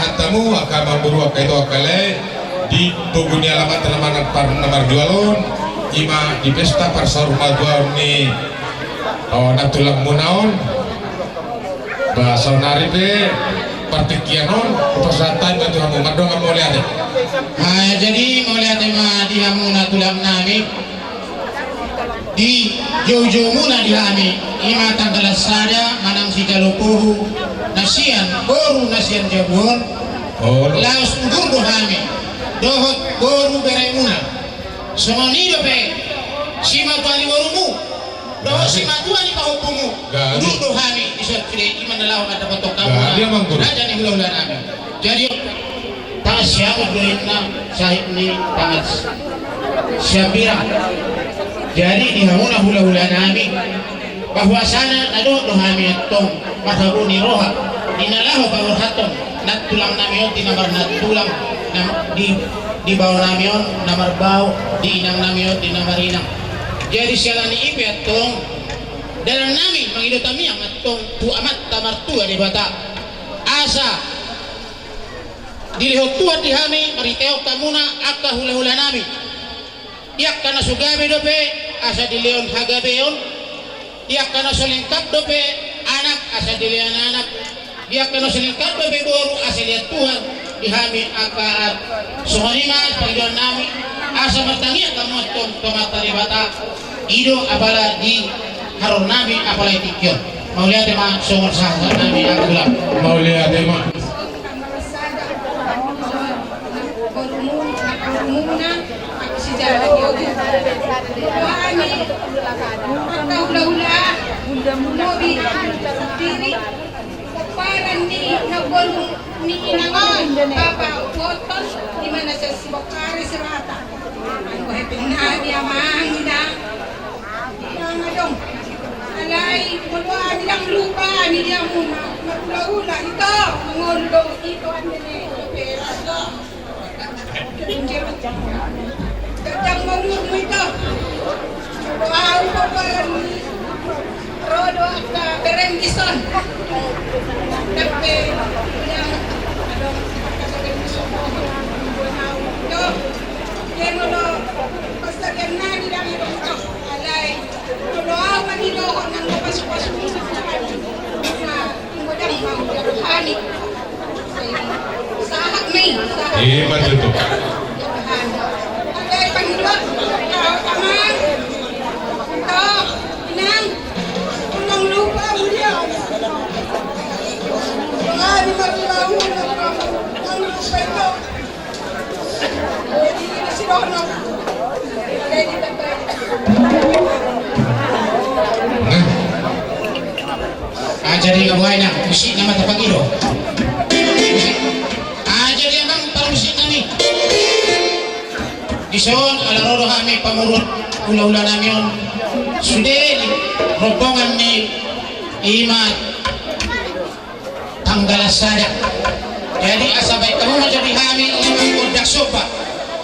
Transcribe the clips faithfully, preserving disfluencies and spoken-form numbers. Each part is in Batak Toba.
Hatamu angka amangboru, angka ito, angka lae, di togu ni alamat na mar-, na marjual on, ima di pesta parsaurmatuaon ni, oh, nantulang muna on. Ba saonari pe partingkian on hupasahat hami ma tu hamu, mandongan mauliate. Ah, jadi mauliate ma di hamu nantulang nami. Di joujou muna di hami, ima tanggalan sada manang sijalo puhu na sian boru na sian jabu on. Oh. Laos udur do hami dohot boru bere muna. Songon i dope simatua ni borumu dohot simatua ni pahompumu. Gabe. Udur do hami di son sude, ima na laho mandapothon hamu. Gabe, amangboru. Raja ni hulahula nami. Jadi, tangan siamun do inna, sahit ni tangan siambirang. Jadi, di hamuna hulahula nami, bahwasana na dohot do hami antong marhabot ni roha di na laho paborhathon nantulang nami on di na marnantulang, na di, di bao nami on na marbao, di inang nami on di na marinang. Jadi, siala ni i pe antong, dalan nami mangido tangiang antong tu Amanta Martua Debata. Asa dilehon Tuhan di hami marhitehon hamuna angka hulahula nami. Di angka na so gabe dope asa dilehon hagabeon. Di angka na so lengkap dope anak asa dilehon anak. Di angka na so lengkap dope boru asa dilehon Tuhan di hami angka. Songon i ma pangidoan nami, asa martangiang hamu antong tu Amanta Debata. I do apala di haroro nami apala di tingki on. Mauliate ma songon sahat nami, angka tulang. Mauliate ma. Pomparan ni na boru ni inang on, bapa, botos, di mana saya sibuk kari serata. Anggo hepeng nami amang inang. Inang adong. Alai, molo ami ndang lupa, ami di hamuna, marhulahula, ito, mangolu do, ito, ande ne, ito, peras do. Jajang umurmu ito. Doa upa baran ni. Ro do angka bereng dison. Tapi yang ada angka bereng dison. Ito. Dia molo pas lagi nani dang ito. Alai. Molo au manidohon nang pasu-pasu. Nah. Sahat ni, sahat. Ima tutu. Ada panggilan, kau taman. Kau, inang, ulang lupa mulia. Doa di marlawan, ulang lupa itu. Nah. Ah, jadi nga buaina, musik nama tapagido. Musik. Ah, jadi abang para musik nami. Dison ala ro do hami pamurut hula-hula nami on. Sude di rombongan ni ima tanggalan sada. Jadi asa baen hamu ma jo di hami ima gondang somba.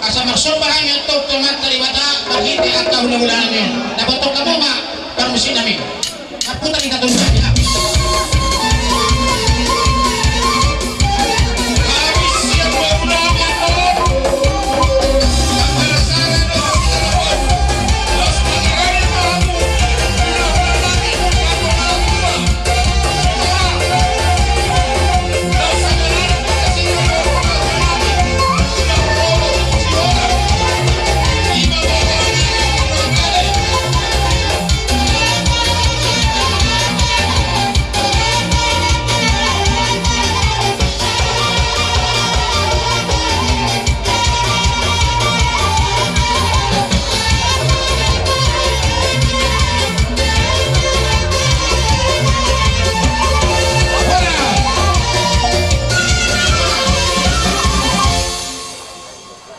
Asa marsomba hami antong tu Amanta Debata marhite angka hula-hula nami on. Dapothon hamu ma parmusik nami. Marputar hita tolu kali.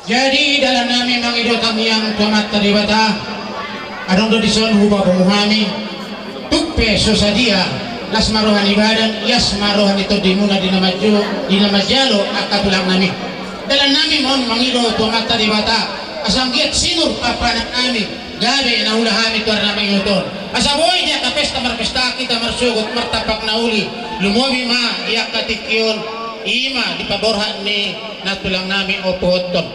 Jadi dalan nami mangido tangiang tu Amanta Debata. Adong do dison hupapungu hami. Tung pe so sadia, las ma roha ni badan, ias ma roha ni tondimuna di na manjo-, di na manjalo angka tulang nami. Dalan nami ma on mangido tu Amanta Debata. Asa anggiat sinur papanak nami, gabe na ula hami tu ari na mangihut on. Asa boi di angka pesta marpesta hita marsogot martampak na uli. Lumobi ma di angka tingki on. Ima di paborhat ni nantulang nami Ompu Hotton.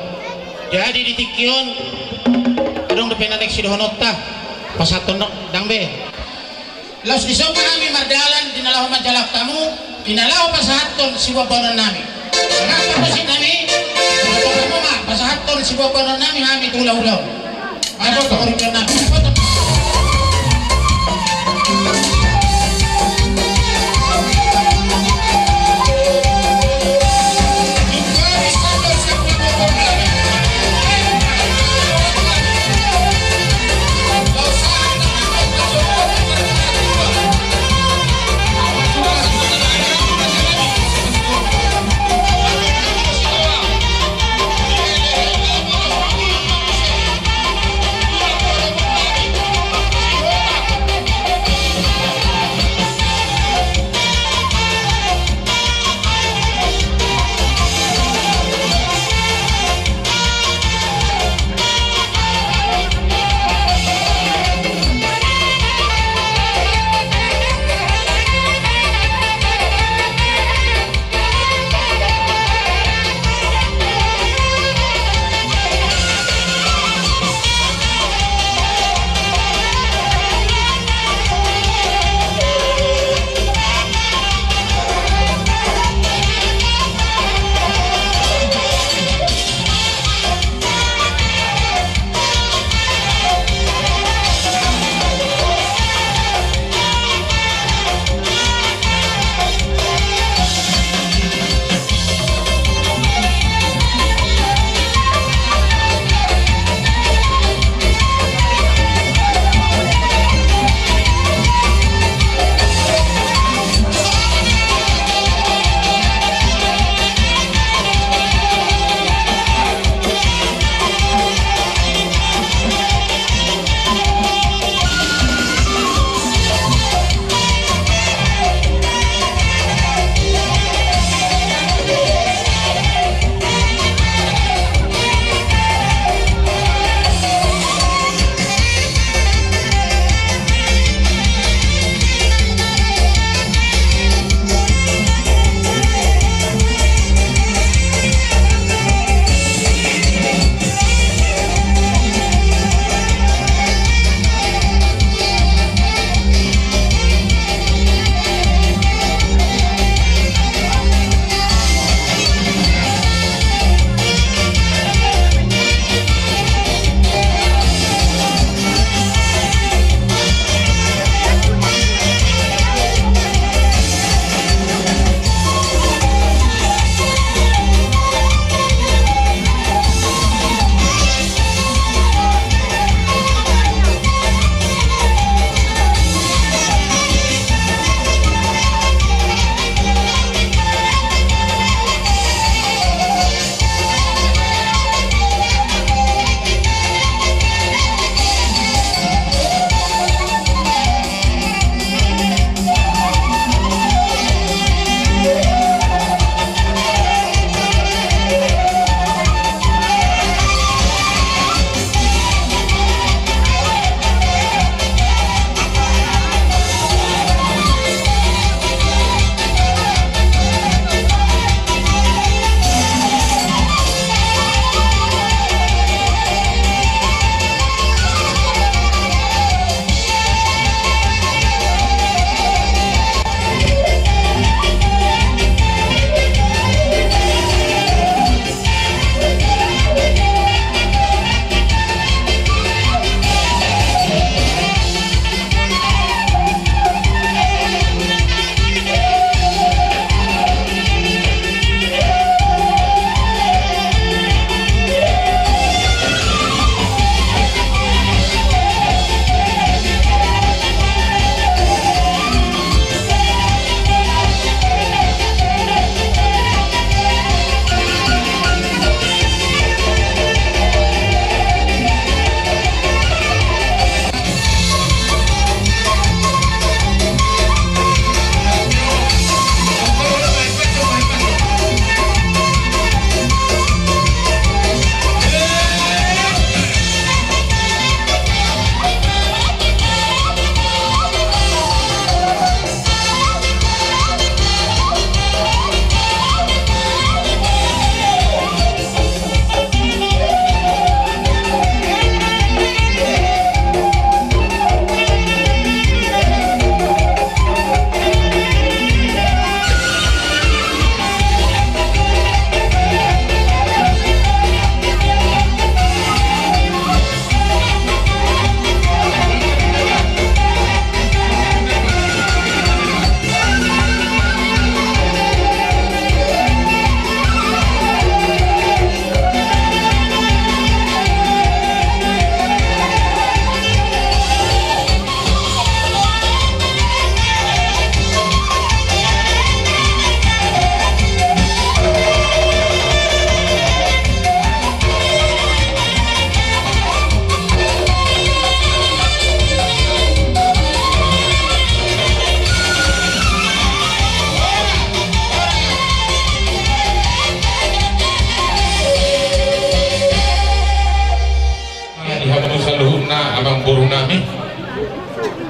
Jadi di tingki on adong dope na naeng sidohononta, pasahathon do, ndang be. Laos dison ma hami mardalan di na laho manjalang hamu, di na laho pasahathon siboan boanon nami. Sangap parmusik nami, pasahathon siboan boanon nami hami tu hulahula on.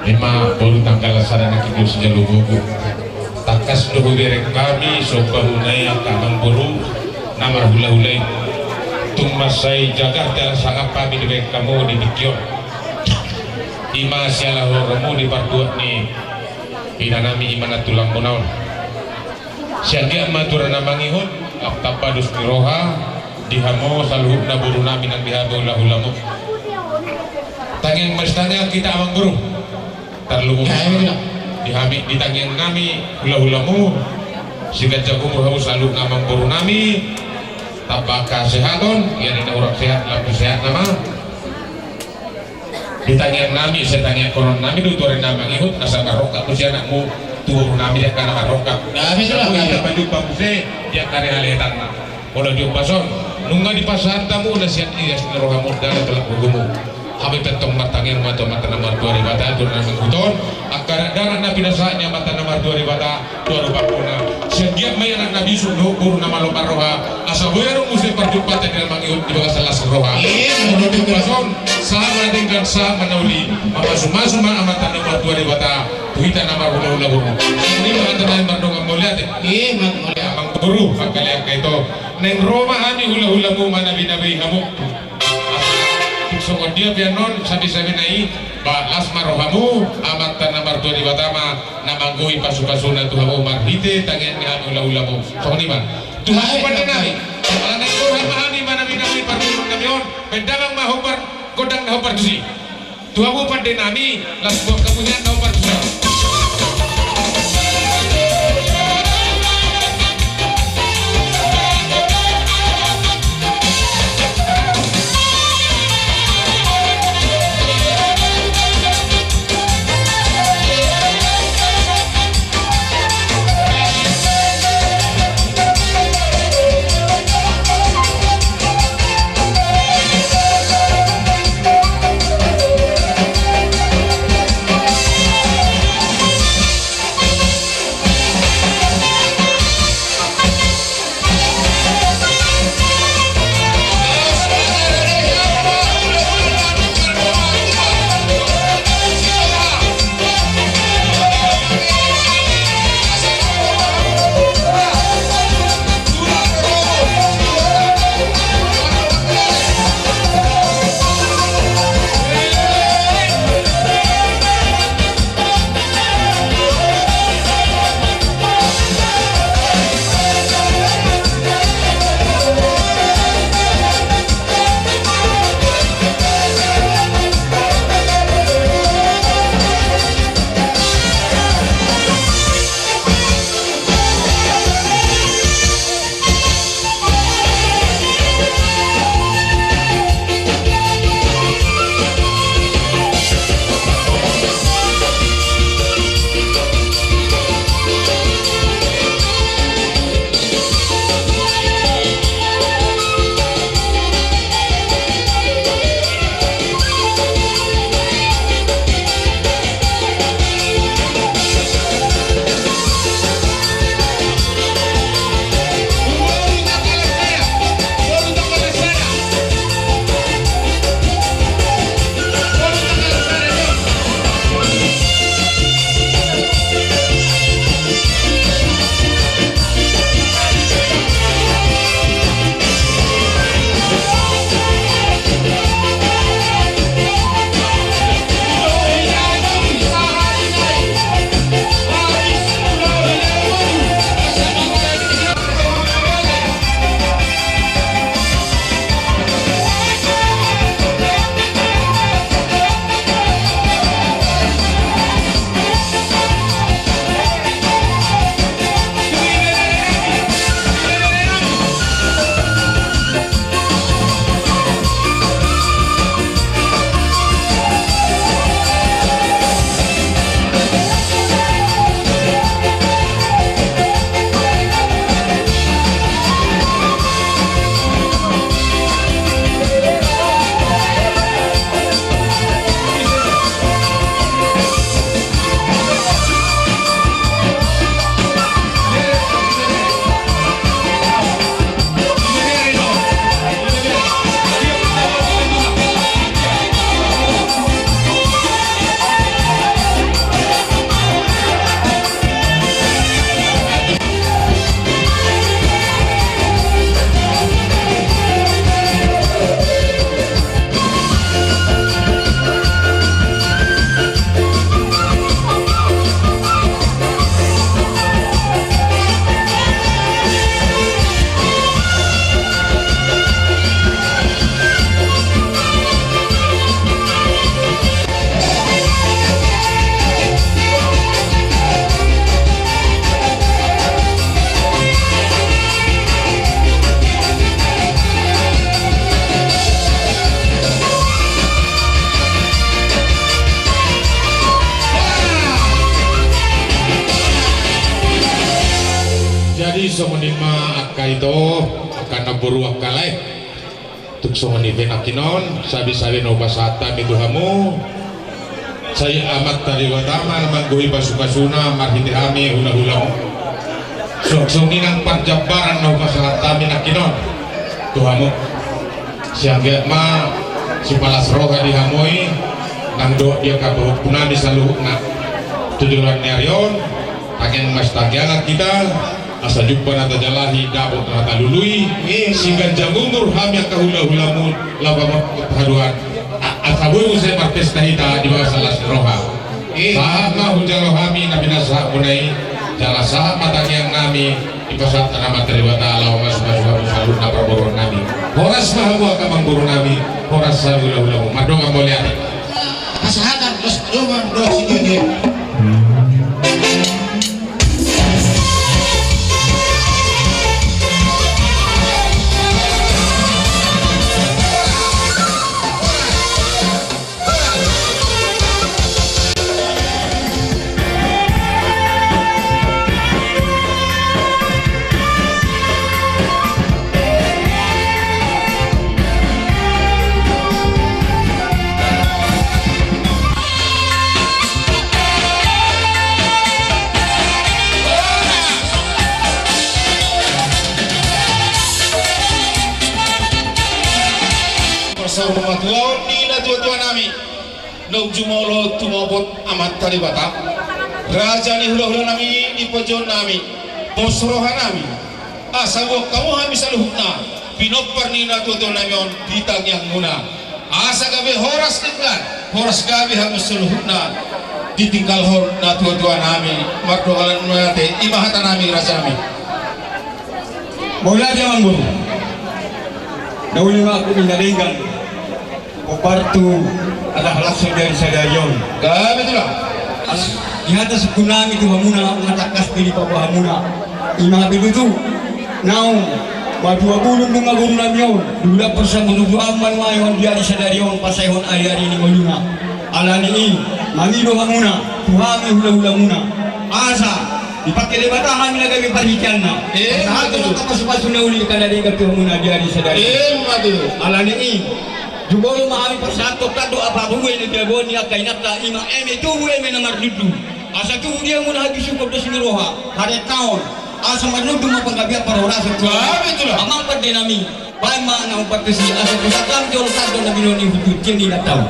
Ima boru tanggal sada na kidul sijalo buku. Tangkas do hubereng hami somba muna i angka amangboru na marhulahula i. Tung mansai jagar jala sangap hami dibereng hamu di tingki on. Ima siala horongmu di partuat ni inanami ima na tulang muna on. Sian dia ma tura na mangihut, tamba dos ni roha di hamu saluhutna borunami nang di hami hulahulamu. Tangiang ma sitangiang hita amangboru. Tarlumobi di hami, di tangiangnami hulahulamu. Siganjang umur hamu saluhutna amangborunami. Tamba angka hasehaton, ia ninna orang sehat, lam tu sehat nama. Di tangiangnami, sai tangiangkononnami do tu ari na mangihut, asa marrongkap muse anakmu, tu borunami di angka na marrongkap. Asa muse di angka na halehetanna. Molo diombas on, nunga dipasahat hamu na sian ias ni rohamu, dalan tolak gogomu. Hami pe tong martangiang ma tu Amanta na martua Debata, tu ari na mangihut on, angka dakdanak na pinasahat ni Amanta na martua Debata, tu ari na mangihut on. Sian dia ma i anak na bisuk dohot boru na malo marroha, asa boi adong muse parjumpangta di na mangihut di bagasan las ni roha. Molo diombas on, sahat ma na denggan, sahat ma na uli, mamasumasu ma Amanta na martua Debata tu hita na marhulahula boru. Songon i ma hata nami, mardongan mauliate. Amangboru, pangkaliangka ito. Naeng ro ma hami hulahulamu manabinabi hamu. Tung songon dia pe annon sabisabina i, ba las ma rohamu, Amanta na martua Debata ma na manggohi pasupasuna tu hamu marhite tangiang ni hami hulahulamu. Songon i ma. Tu hamu pandenami. Ala naeng ro ma hami manabinabi parhulahulannami on, baen damang ma hombar gondang na hombar tusi. Tu hamu pandenami, las buat hamu nian na hombar tusi. Jadi songon i ma angka ito, angka namboru, angka lae. Tung songon i pe nangkinon, sabe-sabe na hupasahat hami tu hamu. Sai Amanta Debata ma na manggohi pasu-pasuna marhite hami hula-hulamu. Songon i nang parjambaran na hupasahat hami nangkinon tu hamu. Sai anggiat ma sipalas roha di hamu i, nang dohot di angka pahompunami saluhutna. Tu joloan ni ari on, tangiang ma sitangiangan hita, asa jumpa na tajalahi, dapot na talului, siganjang umur hami angka hula-hulamu, laho pamokkop haduan. A-, asa boi muse marpesta hita di bagasan las ni roha. Sahat ma hujalo hami na pinasahatmuna i, jala sahat ma tangiangnami, dipasahat Amanta Debata laho mamasu-masu hamu saluhutna parboruonnami. Horas ma hamu angka amangborunami, horas hami hula-hulamu. Mardongan mauliate. Pasahat, dos, dos, dos, dos. Parsaulian ni natuatua nami. Naung jumolo tumopot Amanta Debata, raja ni hula-hula nami, di pojon nami, pos roha nami, asa boan hamu hami saluhutna pinompar ni natuatua nami on di tangiangmuna, asa gabe horas denggan, horas gabe hamu saluhutna ditinggalhon natuatua nami. Mardongan mauliate, i ma hata nami raja nami. Mauliate amangboru. Na uli ma ahu na denggan. Hombar tu halak las ni ari sadari on. Gabe tulang. Di hata sungkun nami tu hamuna, na tangkas pe dipaboa hamuna. I ma hape tutu, naung matua bulung nunga boru nami on, di ulaon parsangkututuan ma nuaeng on di ari sadari on, pasaehon ari-ari ni ngoluna. Alani i, mangido hamuna tu hami hula-hulamuna, asa dipangke Debata hami na gabe parhiteanna. Eh, pasahathon ma tutu. Angka pasu-pasu na uli angka na denggan tu hamuna di ari sadari. Eh, ma tutu. Alani i, jumolo ma hami pasahathon tando apabue na binaboan ni angka inanta, i ma eme tubu, eme na marlundu. Asa tubu di hamuna habisungon dos ni roha, haretaon, asa marlundu ma panggabean parhorasan tu hamuna. Gabe tulang. Amang pande nami, baen ma na hombar tusi, asa pusat hami jolo tando na binahen ni hutu, tiang ni na tau.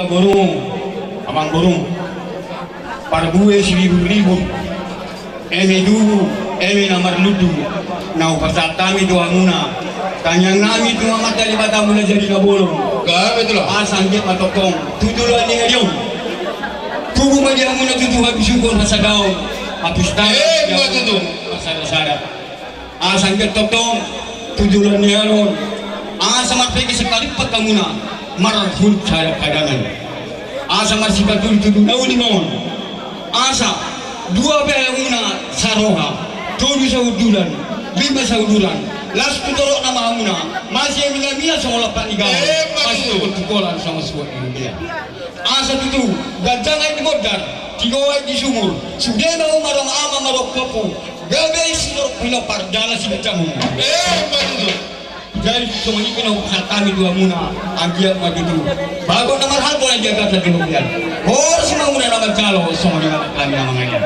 Boru, amang boru, parbue siribur-ribur, eme tubu, eme na marlundu, na hupasahat hami tu hamuna, tangiang nami tu Amanta Debata Mulajadi Na Bolon. Gabe tulang. Asa anggiat ma tongtong tu joloan ni ari on tubu ma di hamuna tutu habisuhon, hasadaon, hapustaon, eh, buat tutu, hasada-sada. Asa anggiat tongtong tu joloan ni ari on, asa marpengge sangkalipat hamuna, marhundul sada hadangan. Asa marsipatudu tu na uli ma on. Asa dua be hamuna saroha, tolu sahundulan, lima sahundulan, las tu torop nama hamuna, masiamila-mila songon lampak ni gaol, eh, masiamila tu holan songon suhut ni huria. Asa tutu, ganjang aek di bondar, tigo aek di sumur, sude ma hamu marongkap, marongkap, gabe sidorong pinompar jala siganjang umur. Eh, ima tutu. Jadi songon i pe na hupasahat hami tu hamuna, anggiat ma tutu bagot na marhalto na di atas sadari on. Horas ma hamuna na manjalo, songon i ma hami na mangaliat.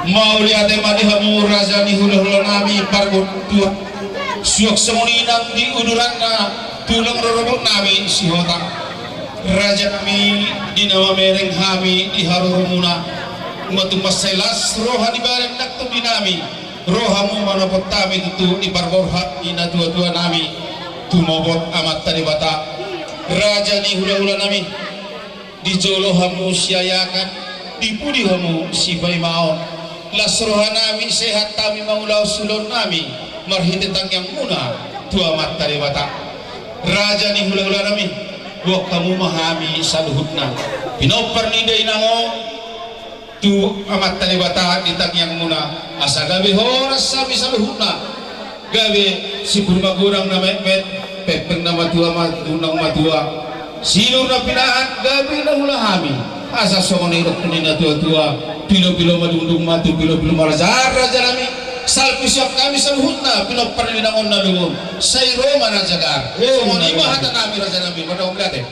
Mauliate ma di hamu raja ni hula-hula nami, pargontuan. Suang songon i nang di uduranna tulang rorobot nami Sihotang. Raja nami, di na mamereng hami di haroromuna, ma tung mansai las roha ni badan nang tondi nami, ro hamu manopot hami tutu di parborhat ni natua-tua nami, tumopot Amanta Debata. Raja ni hula-hula nami, di jolo hamu siayakan, di pudi hamu sipaimaon. Las roha nami, sehat hami mangulahon suhut nami, marhite tangiangmuna tu Amanta Debata. Raja ni hula-hula nami, boan hamu ma hami saluhutna pinompar ni dainang on tu Amanta Debata di tangiangmuna, asa gabe horas hami saluhutna. Gabe simpul magodang na metmet, pempeng na matua ma, na matua, sinur na pinahan, gabe na hula hami. Asa songon i didok ni natua-tua, pilo-pilo madungdung ma tu pilo-pilo marajal, raja nami. Salpu sian hami saluhutna pinompar ni dainang on na lungun, sai ro ma na jagar. Songon i ma hata nami, raja nami, mauliate.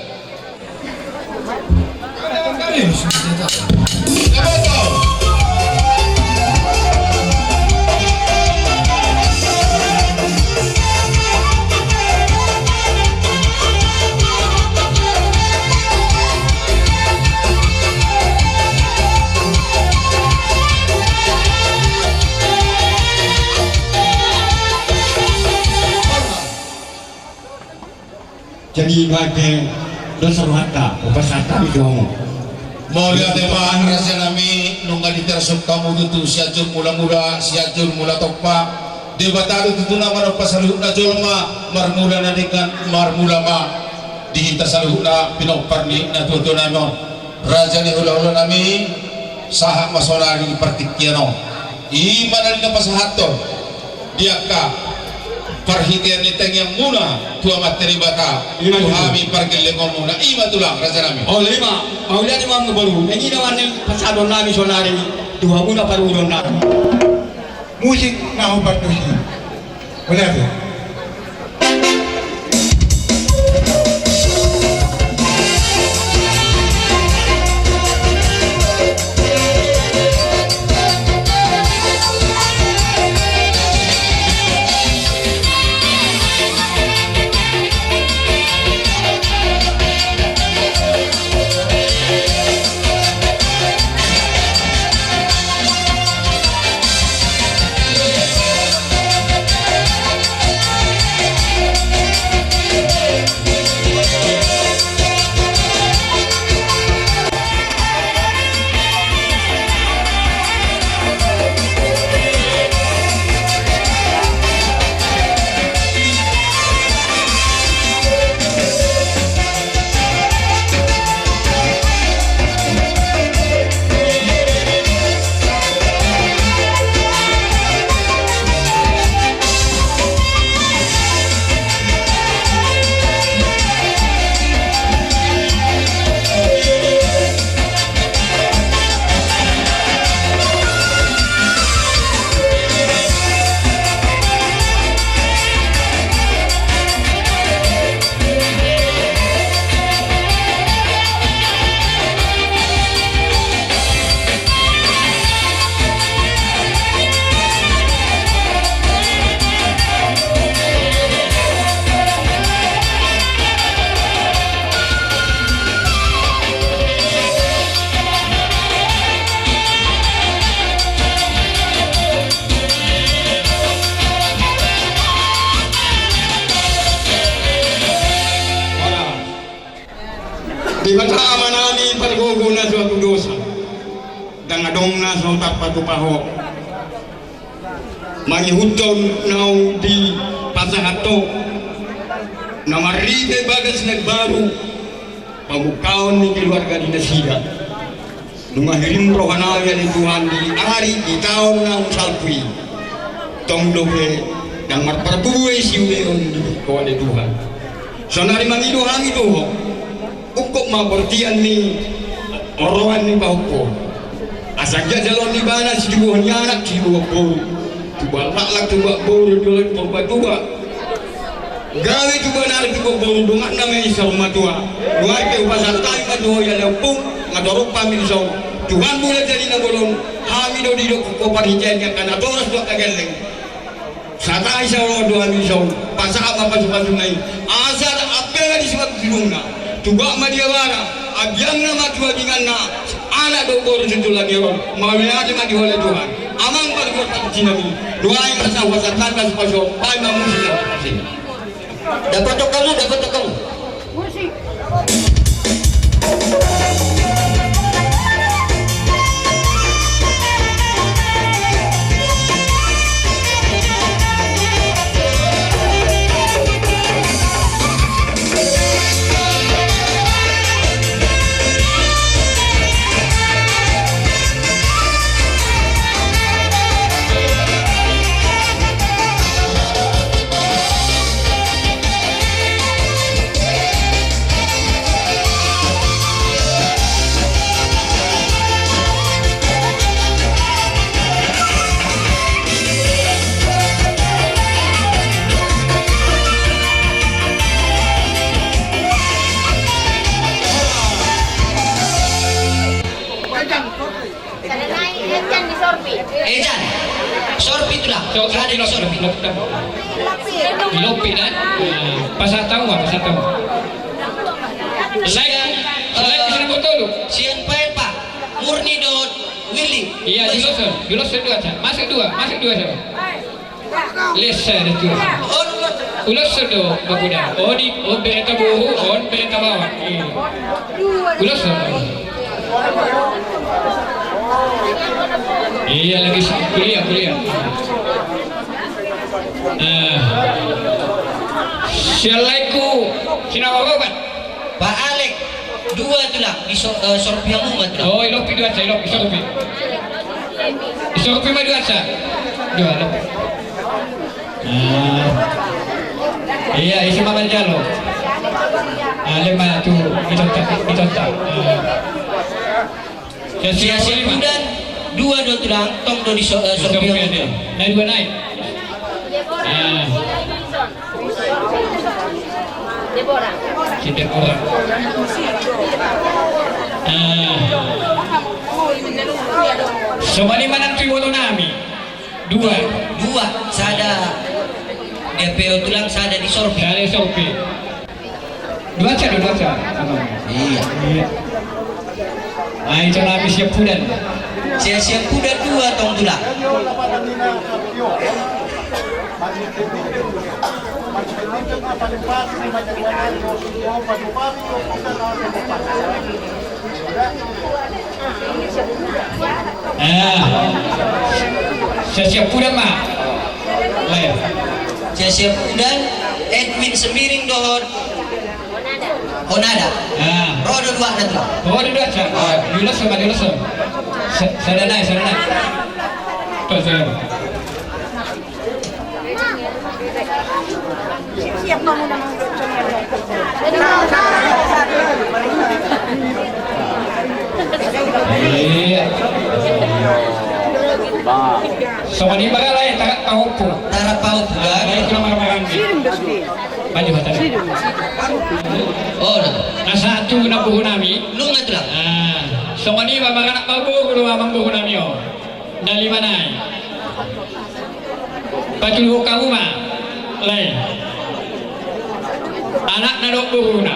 Jadi, bage dosa rohanta, hupasahat hami tu hamu. Mauliate ma, raja nami, nunga ditarsuk hamu tutu Sianjur Mula-mula, Sianjur Mula Tompa. Debata do tutu na manompa saluhutna jolma, marmula na denggan, marmula ma di hita saluhutna pinompar ni natua-tua nami on. Raja ni hula-hula nami, sahat ma saonari di partingkian on. I ma na nipasahathon di angka parhitean ni tangiangmuna tu Amanta Debata, i ma tu hami pargellengonmuna, i ma tulang, raja nami. Olo, i ma, mauliate ma hamu boru, i na nipasahathon nami saonari tu hamuna parboruon nami. Musik na hupartusi. Mauliate. Debata Amanami pargogo na so hatudosan, ndang adong na so tarpatupa Ho. Mangihuthon naung dipasahat Ho na marhite bagas na imbaru, pamungkaon ni keluarga ni nasida. Nunga hirim rohanami ale Tuhan di ari di taon naung salpu i. Tong dope ndang marparbue siuleon di Ho ale Tuhan. Saonari mangido hami tu Ho. Ungkap ma portian ni oroan ni pahompu. Asa anggiat jaloon ni ibana situbuhon ni anak, situbuhon boru. Tubuan laklak, tubuan boru, tubuan porbatua. Gabe tubuan anak, tubuan boru, dongan nama i saur matua. Nuaeng pe hupasahat hami ma tu Ho i ale Ompu, nga torop hami dison. Tuhan, molo jadi na bolon, hami do didok Ho parhitean ni angka natoras dohot na gelleng. Satahi saroha do hami dison, pasahat ma pasupasuna i. Asa ampela di simanjujungna, tubu ma di abana, abingangna ma tu abinganna, anak dohot boru tu joloan ni ari on, mauliate ma di Ho ale Tuhan. Amang pargual pargonsinami, nuaeng asa hupasahat hami pasupasu, baen ma musik na. Dapothon hamu, dapothon hamu. Ejan, sorpi tulang. Sorpi, sorpi. Di lopi kan? Pasahat hamu, pasahat hamu. Sian, eh, sian Paepa, Murni dohot Willy. Iya, di loson, di loson dua, masuk dua, masuk dua. Lesa da tu. Ulos do bakuda. Odi, on bereta boru, on bereta bawang. Ulos do. Iya, lagi kuliah, kuliah. Nah. Sian laengku, sinawa babat. Pak Alek, dua tulang, di so-, eh, sorpi hamu ma tulang. Oh, i lopi dua sa, i lopi, sorpi. I sorpi ma dua sa. Dua lopi. Ah. Iya, ise ma manjalo. Ah, lema tu, itonta, itonta. Ah. Sian Siapudan, dua do tulang, tong do di so-, eh, sorpi hamu. Na dua nai. Ah. Si Deborah. Ah. Songon i ma nang tu ibotonami. Dua. Dua. Sada di Apeo tulang, sada di sorpi. Sada di sorpi. Dua sa do, dua sa. Iya. Iya. Ai, tulang Siapudan. Sia-, Siapudan dua tong tulang. Eh. Sia-, Siapudan ma. Lae. Sia-, Siapudan, Edwin Sembiring dohot Honada. Ah. Ro do dua na tu. Ro do dua sa. Ah, di ulos ma, di ulos. Sa-, sada nai, sada nai. Tuh, sada. Iya. Songon i ma, lae, tarap pahompu. Tarap pahompu, ya. Lae, tulang marhaha. Maju, hata. Oh, na. Na sahat tu namboru nami. Nunga tulang. Ah, songon i ma, maranak marboru do amangboru nami on. Na lima nai. Patuluhon hamu ma, lae. Anakna dohot boruna.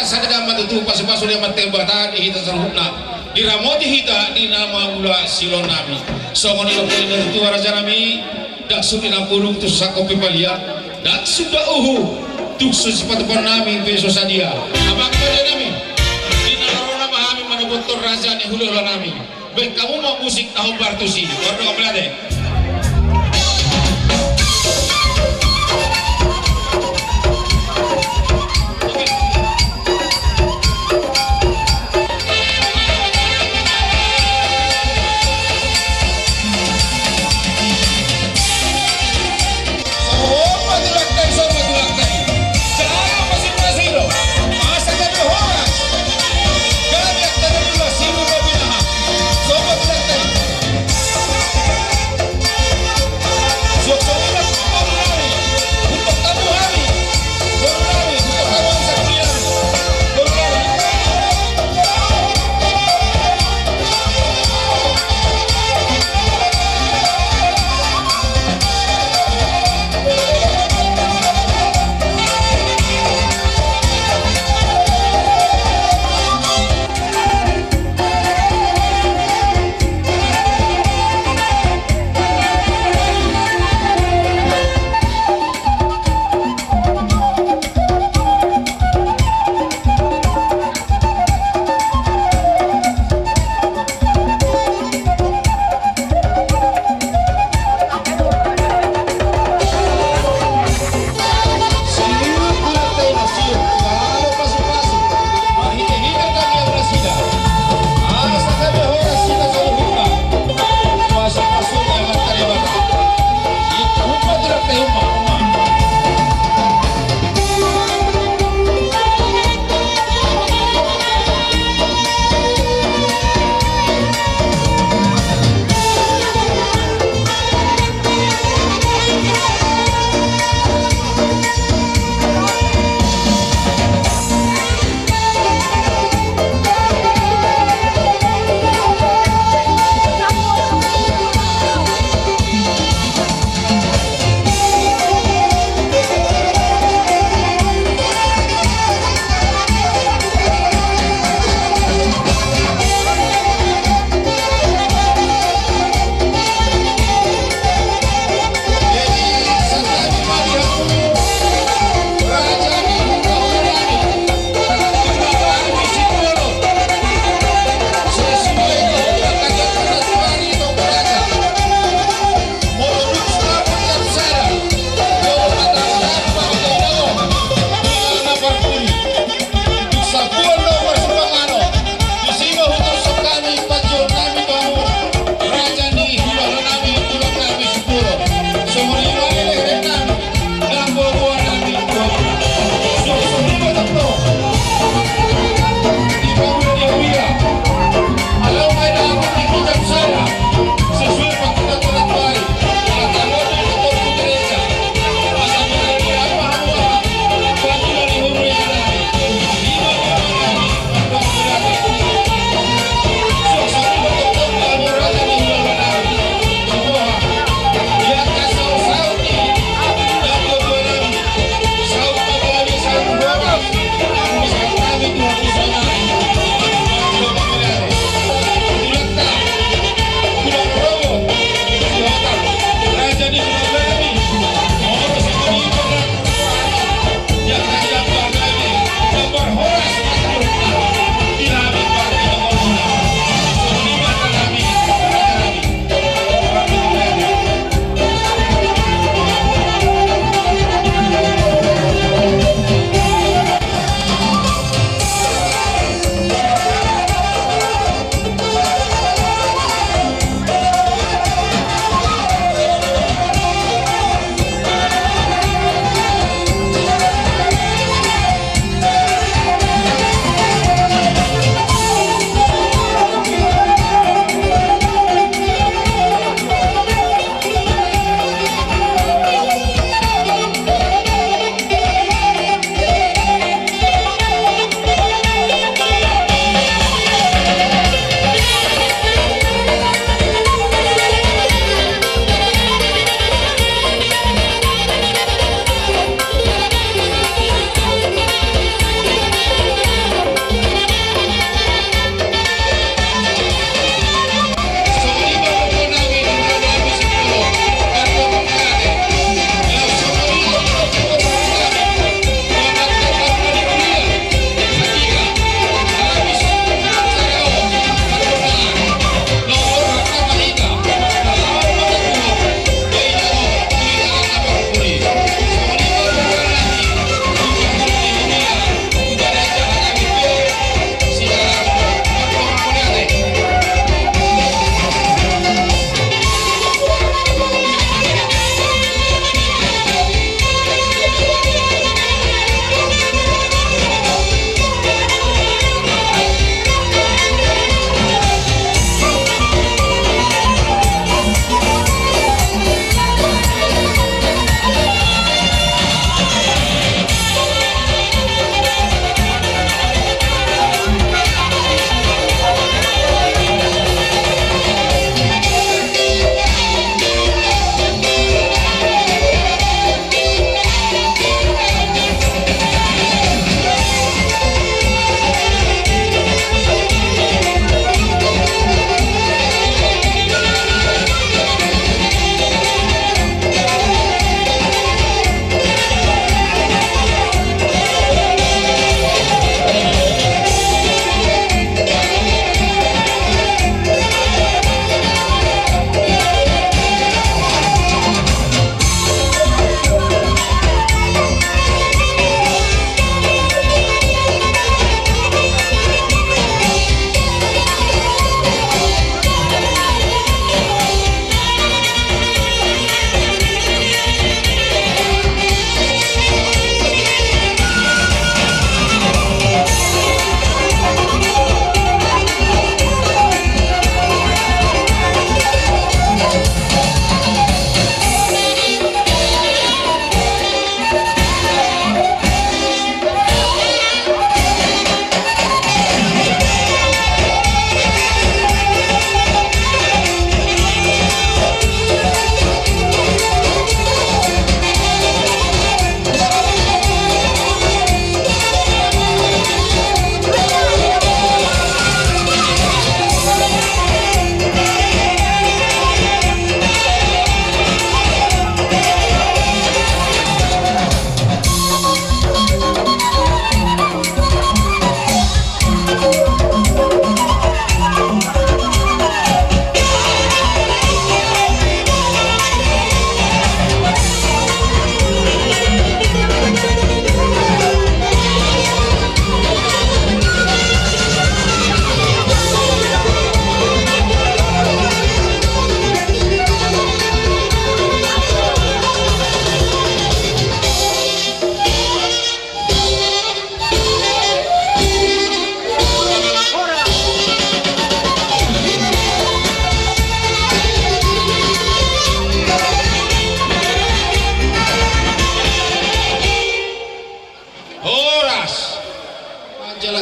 Sada ma tutu pasupasu ni Amanta Debata di hita saluhutna. Diramoti hita di na mangula silehon nami. Songon i do poda ni natuatua raja nami, ndang suda nampulung tu sangkop pe palia, ndang suda uhu. Tung so sipatupaonnami pe so sadia. Amang pande nami, di na ro ma hami manopothon raja ni hulahula nami. Baen hamu ma musik na hombar tusi. Mardongan ma ate.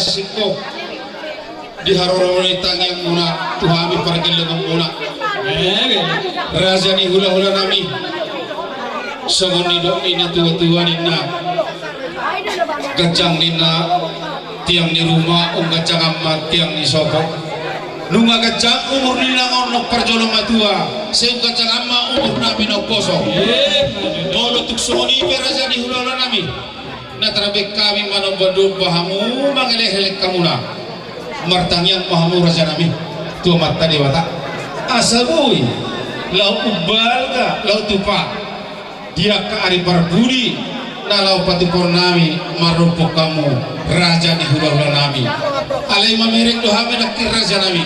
Singkop di haroro ni tangiangmuna tu hami pargellengonmuna. Raja ni hulahulanami. Songon nidok ni natuatua ninna, ganjang ninna tiang ni ruma, umganjang ma tiang ni sopo. Nunga ganjang umur ni na nongkrong parjolo matua, sai umganjang ma umur nami na umposo. Molo tung songon i pe raja ni hulahulanami, na tarbaen hami manombanomba hamu mangelekelek hamuna. Martangiang ma hamu rajanami tu Amanta Debata, asa boi laho umbalga laho tupa di angka ari parpudi na laho patupaonnami marompak hamu raja ni hulahulanami. Alai mamereng do hami nangkin rajanami,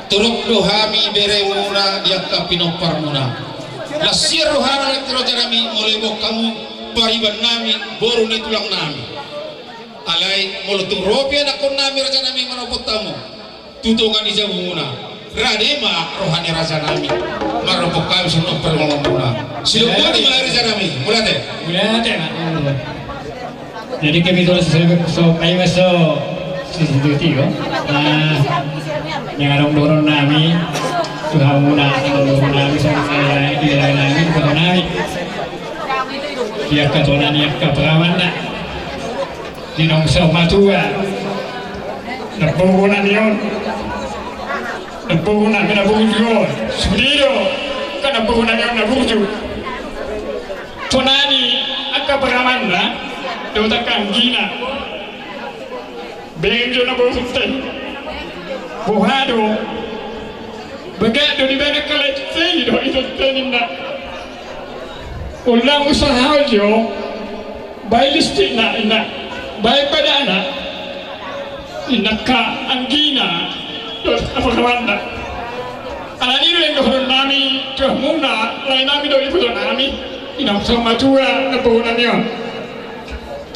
torop do hami beremuna di angka pinomparmuna. Las ni rohana nangkin rajanami molo iboan hamu pariban nami, boru ni tulang nami. Alai molo tung ro pe anakkon nami rajanami manopot hamu tu tonga ni jabumuna, rade ma roha ni rajanami manopot hami songon parmolomuna. Sidok boti ma rajanami. Mauliate. Mauliate ma. Jadi kami tulang so, so, paima so, si, si, si, si, yo. Ah, yang adong dohonon nami tu hamuna, adong dohonon nami songon i, i, i, i, i, dohonon nami. Di angka tona ni angka perawanna, di nongsa matua, na boru nami on, na boru nami na burju on. Sude do angka na boru nami on na burju. Tona ni angka perawanna dohot angka anggina. Bereng do na boru tei. Boha do? Bagak do di bana kalai tei do ito tei ninna. Ulang usahahon jo. Baen listikna ninna. Baen badana. Ninna angka anggina dohot angka perawanna. Alani do yang dohonon nami tu hamuna, lae nami dohot iboto nami. Inang so matua na boru nami on.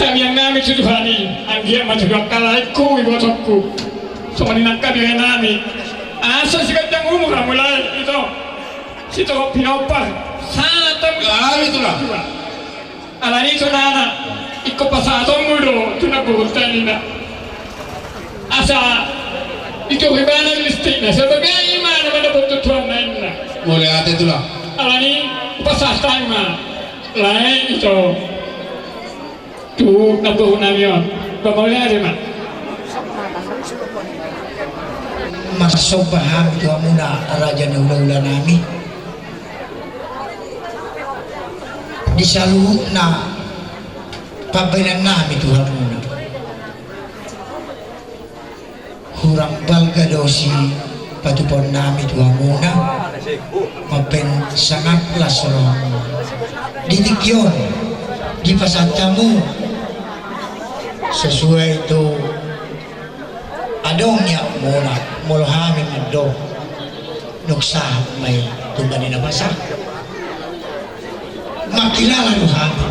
Tangiang nami tu Tuhan i, anggiat ma tu angka laengku ibotongku, songon i nangkin bere nami, asa siganjang umur hamu lae ito, sitorop pinompar, sahat hamu. Gabe tulang. Alani i tonana, ingkon pasahatonmu do tu na boru tei ninna. Asa ito ibana listikna, sebagai imana mana boru tuan ninna. Mauliate tulang. Alani i pasahat ma lae ito. Tu na boru nami on, ba mauliate ma. Marsomba hami tu hamuna raja ni hulahula nami. Di saluhutna pambahenan nami tu hamuna. Hurang balga do sipatupaon nami tu hamuna, mambahen sangap las roha. Di tingki on, dipasahat hamu sesuai tu adong nian muna, molo hami mandok. Dung sahat ma i, tumba ni na pasahat. Mangkilala do hami.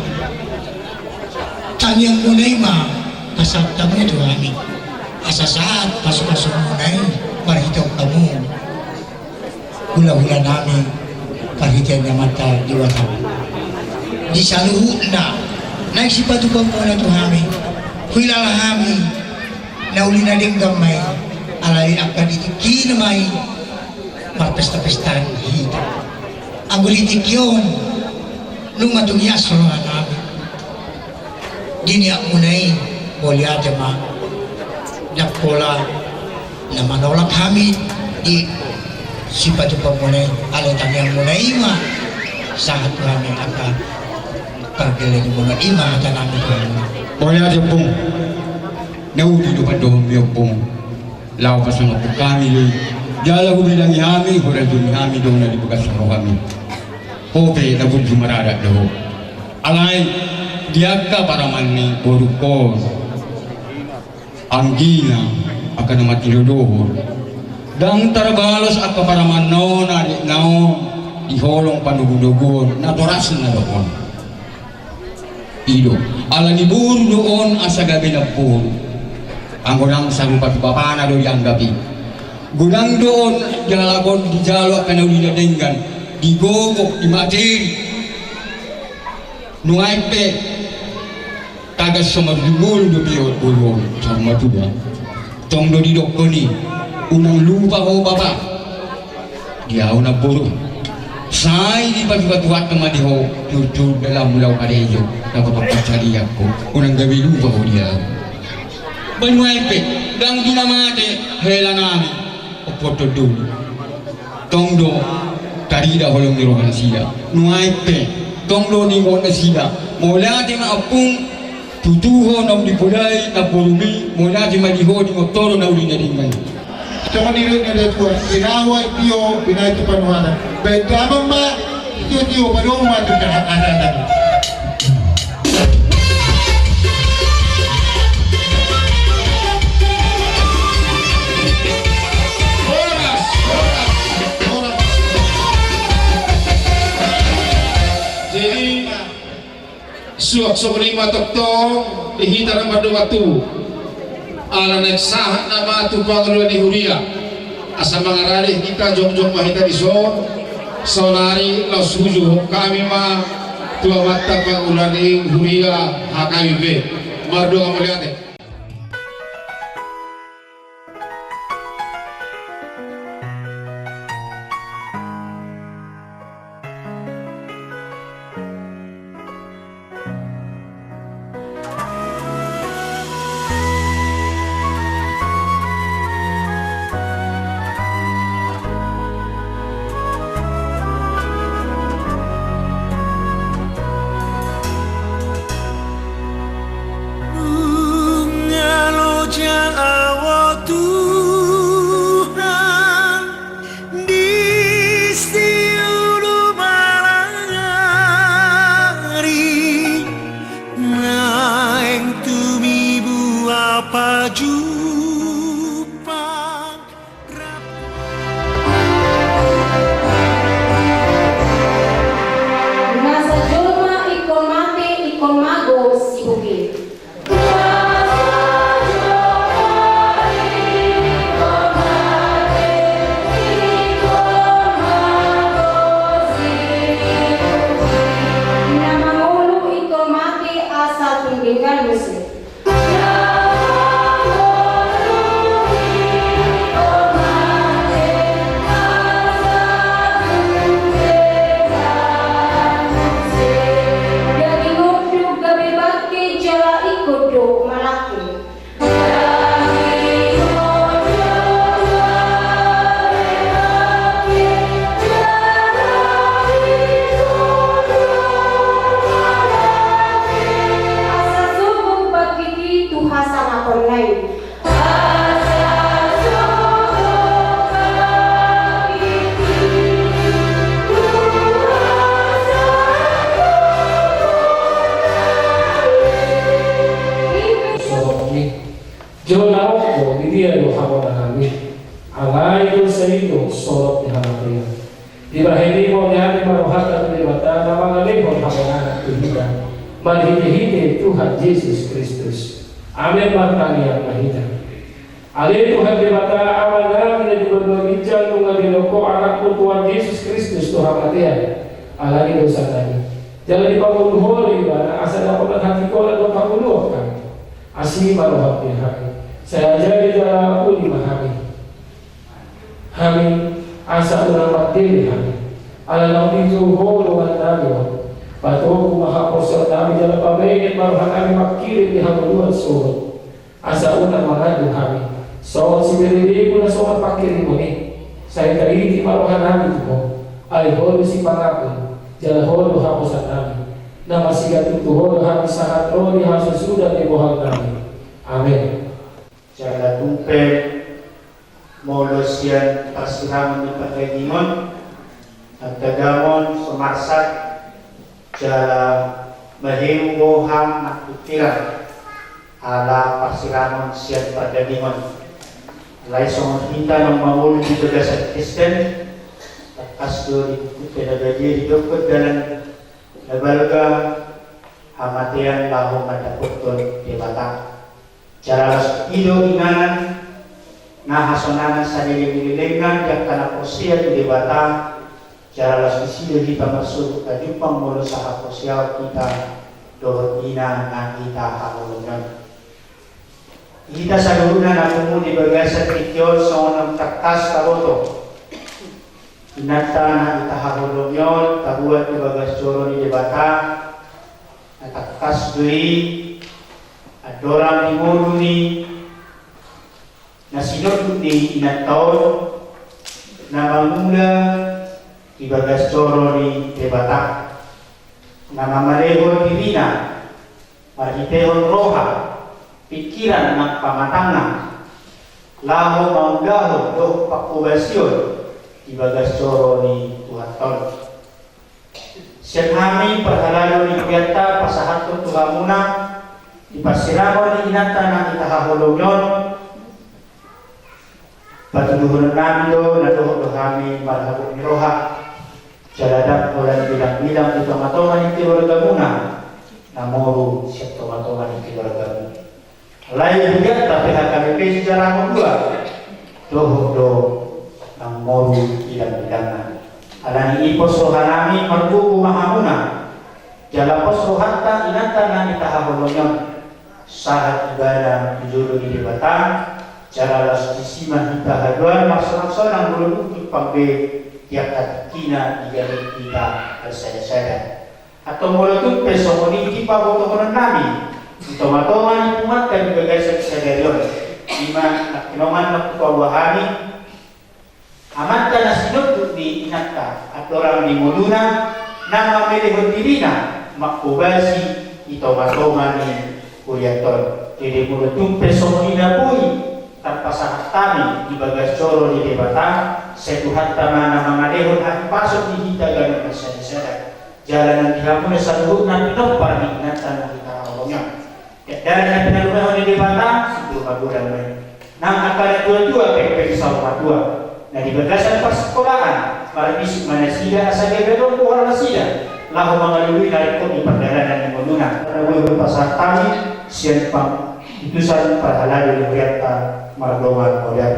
Tangiangmuna i ma pasahat hamu tu hami. Asa sahat pasupasumuna i marhite hamu hulahula nami, marhite ni Amanta Debata. Di saluhutna naeng sipatupaonmuna tu hami. Huilala hami na uli na denggan ma i, alai angka di tingkina ma i. Marpestapesta hita. Anggo di tingki on, nunga tung ias roha nami di niatmuna i, mauliate ma. Ndang pola na manolak hami di sipatupaonmuna i, alai tangiangmuna i ma sahat tu hami angka pargellengonmuna i ma hata nami tu hamuna. Mauliate ompung. Na uli do pandohanmi ompung. Laho pasangap hami do i. Jala hubilangi hami, hurajumi hami do na di bagas rohami. Ho pe na burju maradat do ho. Alai di angka paraman ni borungkon, anggina, angka na mati do dohot. Ndang tarbalos angka paramanna on, adikna on, di holong panogunoguon natorasna do on. I do, ala ni boru do on asa gabe namboru. Anggo ndang sarupa tu bapana do dianggap i. Godang do on dialap on, dijalo angka na uli na denggan, digogok, dimateri. Nuaeng pe Tagan so marjumolo dope on boru on, saur matua. Tong do didokkon i, unang lupa ho bapa. Dia ho namboru. Sai dipatupa-tupa ma di ho, jujur dalam mula karejo, na papansarian ho, unang gabe lupa ho dia. Baen ma i pe, ndang di na mate hela nami, ompung tonduli. Tong do tarida holong ni roha nasida. Nuaeng pe, tong do diingot nasida. Mauliate ma ompung, tutu ho naung dipodai namborumi, mauliate ma di ho di motor na uli na denggan. Songon i do na datua, binahen tio, binahen tu panuhatan. Baen damang ma, tio-tio, padomu ma tu hata-hata. Horas, horas, horas. Jadi, suang songon i ma tongtong di hita na mardongan tubu. Ala naeng sahat nama tu pangula ni huria. Asa mangarade hita, jongjong ma hita dison. Saonari laos hujuhon hami ma tu amanta pangula ni huria H K B P. Mardongan mauliate. Nunga loja au Tuhan, di siulu malang ari, naeng tumibu au pajumpang. Nasa jolma ingkon mate, ingkon mago sibuk i. Na mangolu ingkon mate asa tung denggan muse. Daging unduk gabe bangke jala ingkon do malangke. Asa sogot bangkit i tu hasangaponna i. Sorong ni. Jolo na rongko, di dia do hamonanami? Alai dosa i do sorot ni hamatean. Dibahen i mauliate ma rohanta tu Debata na mangalehon hamonangan tu hita marhitehite Tuhan Jesus Kristus. Amen. Martangiang ma hita. Ale Tuhan Debata, Amanami na di banua ginjang, nunga dilehon Ho Anakmu Tuhan Jesus Kristus tu hamatean ala ni dosanami. Jala dipangolu Ho do Ibana asa dapotan hatikolan dohot hangoluan hami. Asi ma roham di hami. Sai ajari jala uli ma hami. Hami, asa unang mardele hami. Ala naung ditogu Ho dongannami on. Patogu ma haporseaonnami jala pabenget ma rohanami mangkirim di hangoluan sogot. Asa unang mangandung hami songon siberebegu na songon pangkirimon i. Sai taiti ma rohanami tu Ho. Ai Ho do sipangapul jala Ho do haposannami. Na marsigantug tu Ho do hami sahat ro di hasusuda ni bohalnami. Amen. Jala tung pe molo sian parsirangon ni pardagingon, angka damang so marsak, jala maheu roha nang pikiran ala parsirangon sian pardagingon. Alai songon hita naung mangolu di bagasan Kristen, tangkas do di buku na badia didokkon dalan na balga, hamatean laho mandapothon Debata. Jala laos i do inganan na hasonangan saleleng ni lelengan di angka na porsea tu Debata. Jala laos disi do hita marsogot tajumpang molo sahaporseaon hita dohot ina na hita haholongon. Hita saluhutna na pungu di bagasan tingki on songon na tangkas taboto, inanta na hita haholongon tabuat di bagas joro ni Debata, na tangkas do i andorang di ngolu ni na sinonduk ni inanta on, na mangula di bagas joro ni Debata, na mamalehon dirina marhitehon roha, pingkiran nang pamatangna, laho mangulahon dohot pangkobasion di bagas joro ni Tuhanta on. Sian hami parhalado ni hurianta pasahathon tu hamuna, di parsirangon ni inanta na hita haholongon, patuduhononnami do na dohot do hami marhabot ni roha, jala ndang holan bilang-bilang di tonga-tonga ni keluargamuna na moru sian tonga-tonga ni keluargamu. Alai hurianta P H K B P Sijaraha Dua dohot do na moru bilang-bilangna. Alani i pos rohanami margogo ma hamuna, jala pos rohanta inanta na hita haholongon, sahat ibana tu jolo ni Debata, jala laos disi ma hita haduan marsolang-solang molo tung pangge di angka tingkina di ganup hita marsada-sada. Antong molo tung pe songon i dipabotohononnami di tonga-tonga ni punguanta di bagasan sadari on, i ma nangkiningan na hupaboa hami, amanta na sinonduk ni inanta andorang di ngoluna, na mamalehon dirina mangkobasi di tonga-tonga ni hurianta on. Jadi molo tung pe songon i na boi tarpasahat hami di bagas joro ni Debata, sai Tuhanta ma na mangalehon hahipason di hita ganup marsada-sada. Jala nang di hamuna saluhutna pinompar ni inanta na hita haholongon. Dakdanak na pinalumehon ni Debata, sumurung ma godang ma i. Nang angka na tua-tua, pengpeng saur matua, na di bagasan parsikolaan, marbisuk ma nasida asa gabe adong goar nasida laho mangalului na ringkot di pardalanan ni ngoluna. Karna boi hupasahat hami sian pangutusan parhalado ni hurianta mardongan modar.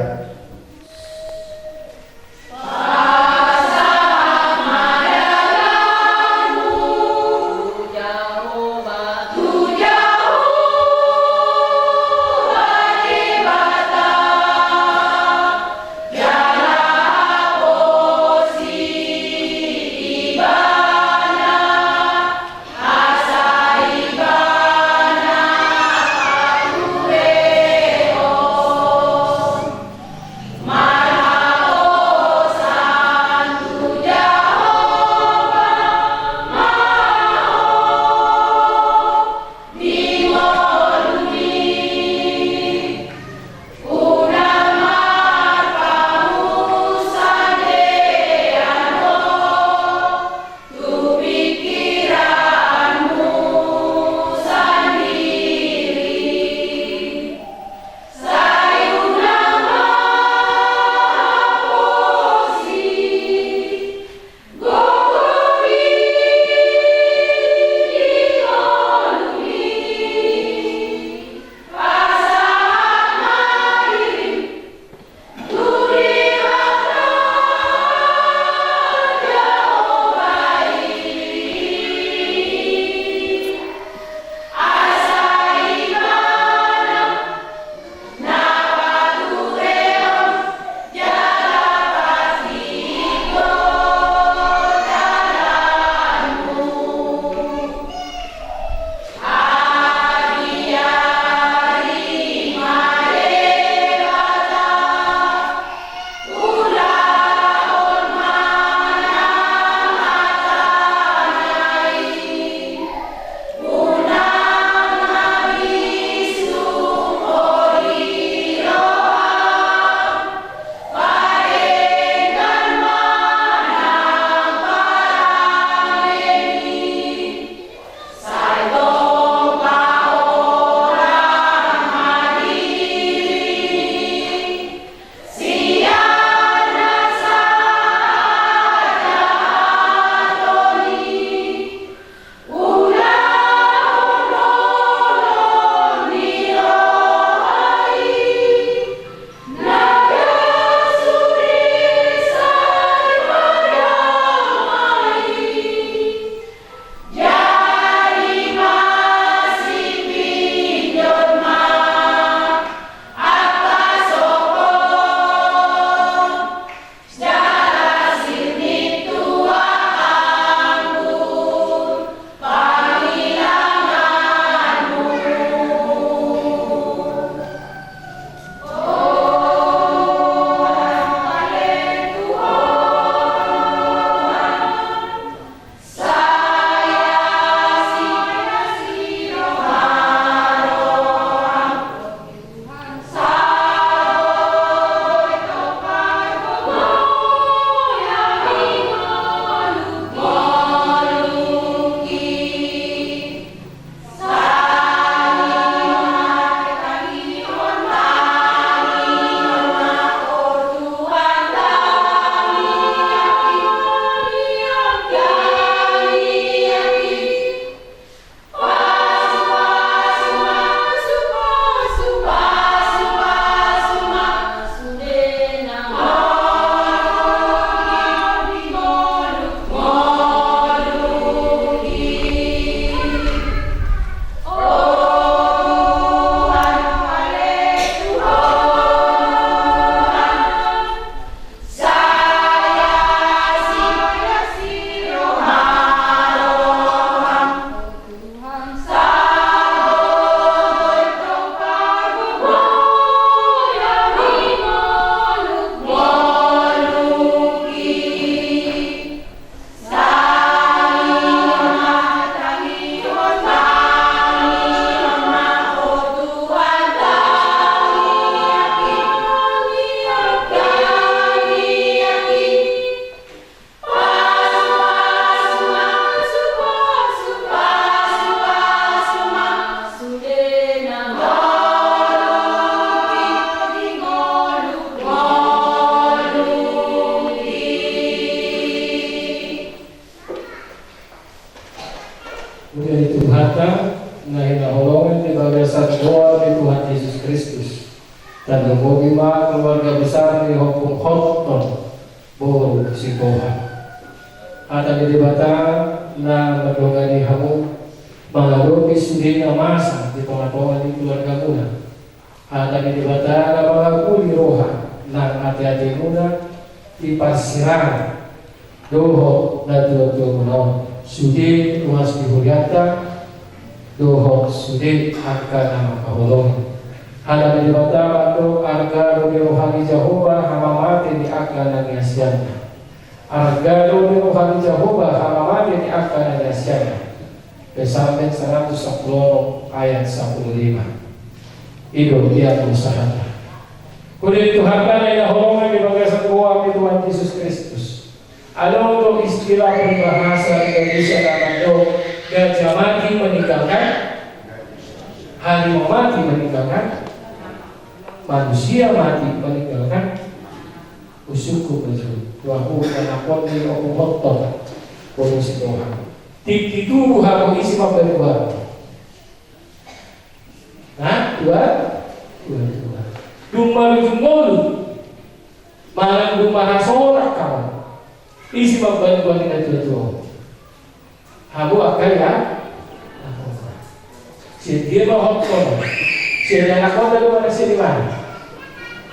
Di bagasan goar ni Tuhan Jesus Kristus, tarlumobi ma keluarga besar ni Ompung Hotton boru Sitohang. Hata ni Debata na mandongani hamu mangadopi sude na masa di tongatonga ni keluargamuna. Hata ni Debata na mangapuli roha nang ateatemuna di parsirangan dohot natuatuamuna on, sude ruas ni hurianta dohot sude angka na mangkaholongi. Hata ni Debata mandok: Arga do di roha ni Jahowa hamamate ni angka na niasianna. Arga do di roha ni Jahowa hamamate ni angka na niasianna. Psalmen saratus sampulu onom ayat sampulu lima. I do ia tu sahata. Huria ni Tuhanta na hinaholongan di bagasan goar ni Tuhan Jesus Kristus. Adong do istilah peribahasa Indonesia na mandok: gajah mati meninggalkan, harimau mati meninggalkan, manusia mati meninggalkan. Usungkun ma jo tu hamu ianakhon ni Ompung Hotton boru Sitohang. Tingki tubu hamu, ise ma pembuat? Nah, dua, dua, dua. Dung marujung ngolu manang dung marhasohotan hamu, ise ma pembuat ni natuatua? Hamu angka ia. Sian dia ma Hotton? Sian ianakhonta do manang sian ibana?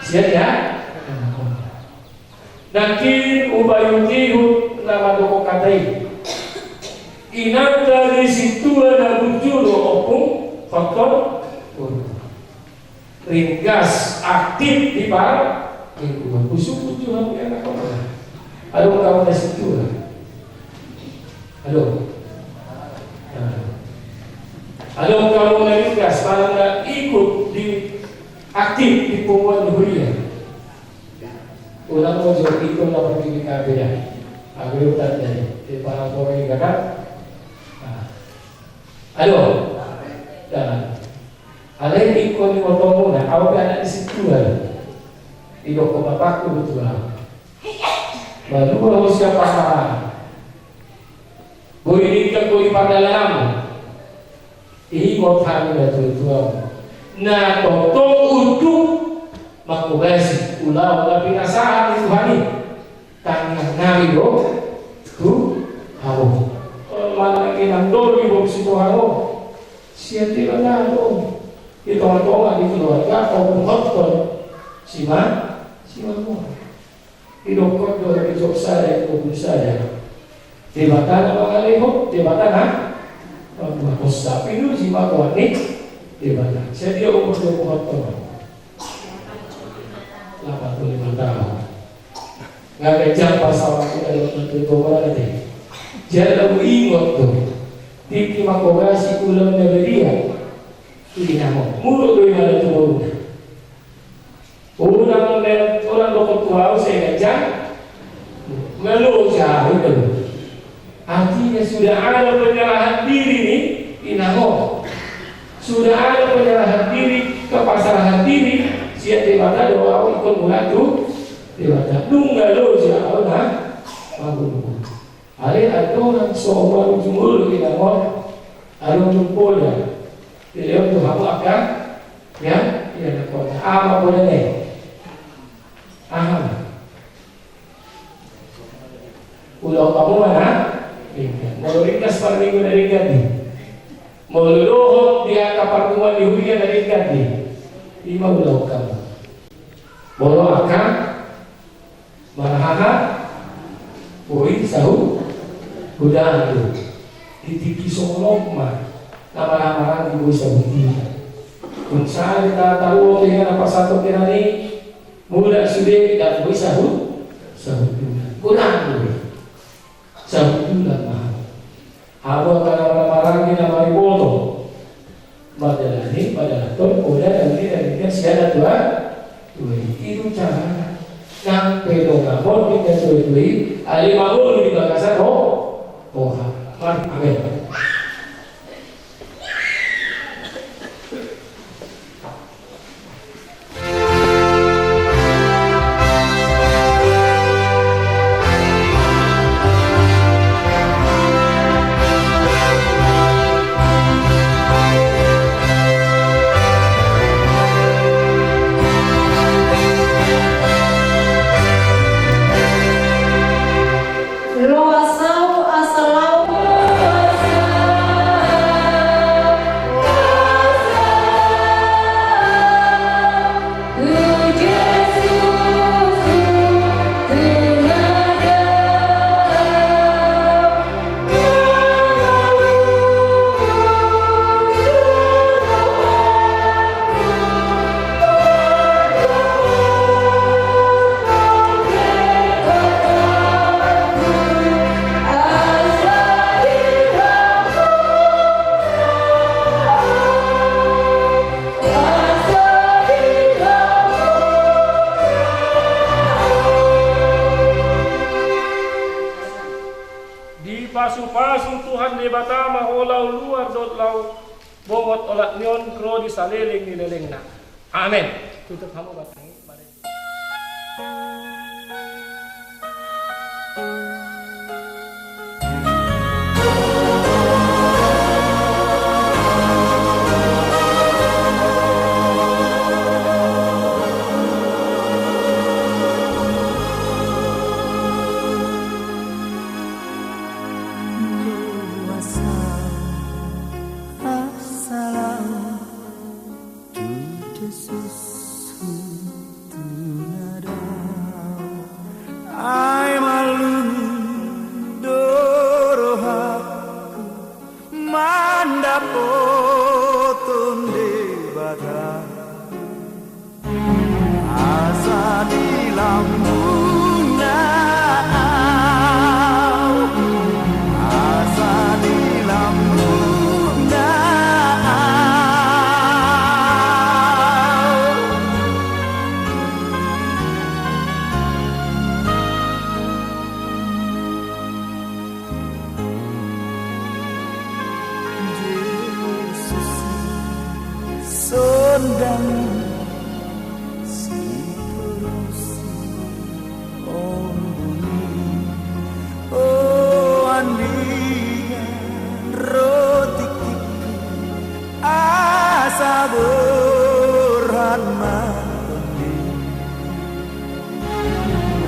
Sian ia. Nangkin hupaihutihut na mandok hata i. Inanta ni sintua na burju do Ompung Hotton. Ringgas, aktif di par-, eh, bukan khusus tujuh hamu ianakhon. Adong hamu na sintua? Adong. Nah. Adong hamu na ringgas, manang na ikut di, aktif di punguan huria? Unang mo jo ikut na pergi di kabeh ya. Aku ikut tadi di parang pori kakak. Nah. Adong. Nah. Alai ingkon ni motomuna, au pe anak ni sintua. Didok bapakku do tu au: Malua ho sian parmaraan. Boi denggan ho di pardalananmu. Ingot hami natuatuam, na tongtong unduk manghobasi ulaon na pinasahat ni Tuhan i. Tangiang nami do tu hamu. Manang inang do di boru Sitohang on, sian Debata do. Di tongatonga ni keluarga, Ompung Hotton, si ma-, si mamua. Didokkon do di Job sada, dua pulu sada: Debata na mangalehon, Debata na mambuat. Hosa pinuji ma goar ni Debata. Sian dia umur ni Ompung Hotton? Lapan pulu lima taon. Nga ganjang pasahaton na dohot na tuatua on ate. Jala huingot do, tingki manghobasi ulaon na badia. Inang on, muruk do ibana tu boruna. Unang, unang dokkon tu au sai ganjang. Nga loja au do. Artinya sudah ada penyerahan diri ni inang on. Sudah ada penyerahan diri, kepasrahan diri sian Debata do, au ingkon mulak tu Debata. Nunga loja au na mangolu. Alai andorang so marujung ngolu inang on, adong do poda dilehon tu hamu angka, ya, ianakhon. Aha ma poda na i? Aha ma? Ulaon hamu ma na ringgas. Molo ringgas parminggu na ringgas i, molo dohot di angka parpunguan ni huria na ringgas i, i ma ulaon hamu. Molo angka marhaha, boi sahu-, godang do. Di tingki songon on ma na marhaha maranggi boi sahutulan. Dung sahat hita taruhon tu inganan pasahathon i, mulak sude ndang boi sahu-, sahutulan. Godang do. Sahutulan ma hamu. Hamu angka na marhaha maranggi na mariboto. Mandalani, mandalathon poda na uli na ringgas sian natuatua i. I do carana. Nang pe donganmon di natuatua i, alai mangolu di bagasan ho-, roha. Mari, amen. ro di saleleng ni lelengna. Amen. Tutup hamu batang i. Ai malungun do rohangku mandapothon Debata. Asa di lambungna au, asa di lambungna au. Jesus, sondangan sitorusi ombun i, o andigan ro tingkingku, asa borhat ma tondingku.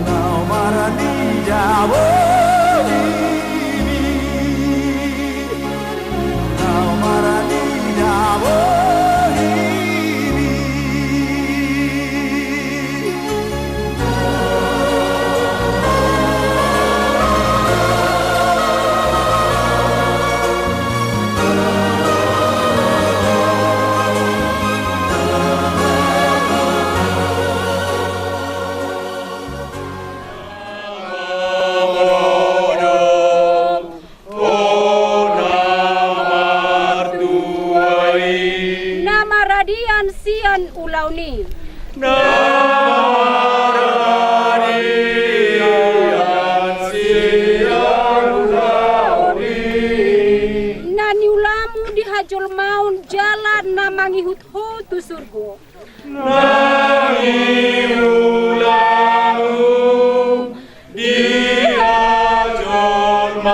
Nau marani dabo himi, nau marani dabo himi. Na maradian sian ulaon i. Na maradian sian ulaon i. Na niulamu di hajolmaon jala na mangihut ho tu surgo. Na niulamu di hajolmaon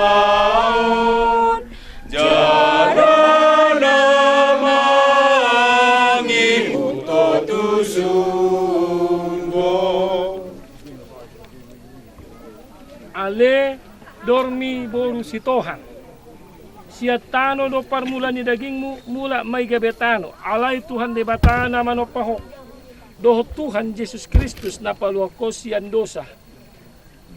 jala na mangihut ho tu surgo. Ale dormi boru sitohan. Sian tano do parmulaan ni dagingmu, mulak ma i gabe tano. Alai Tuhan Debata na manompa ho, dohot Tuhan Jesus Kristus na paluahon ho sian dosa,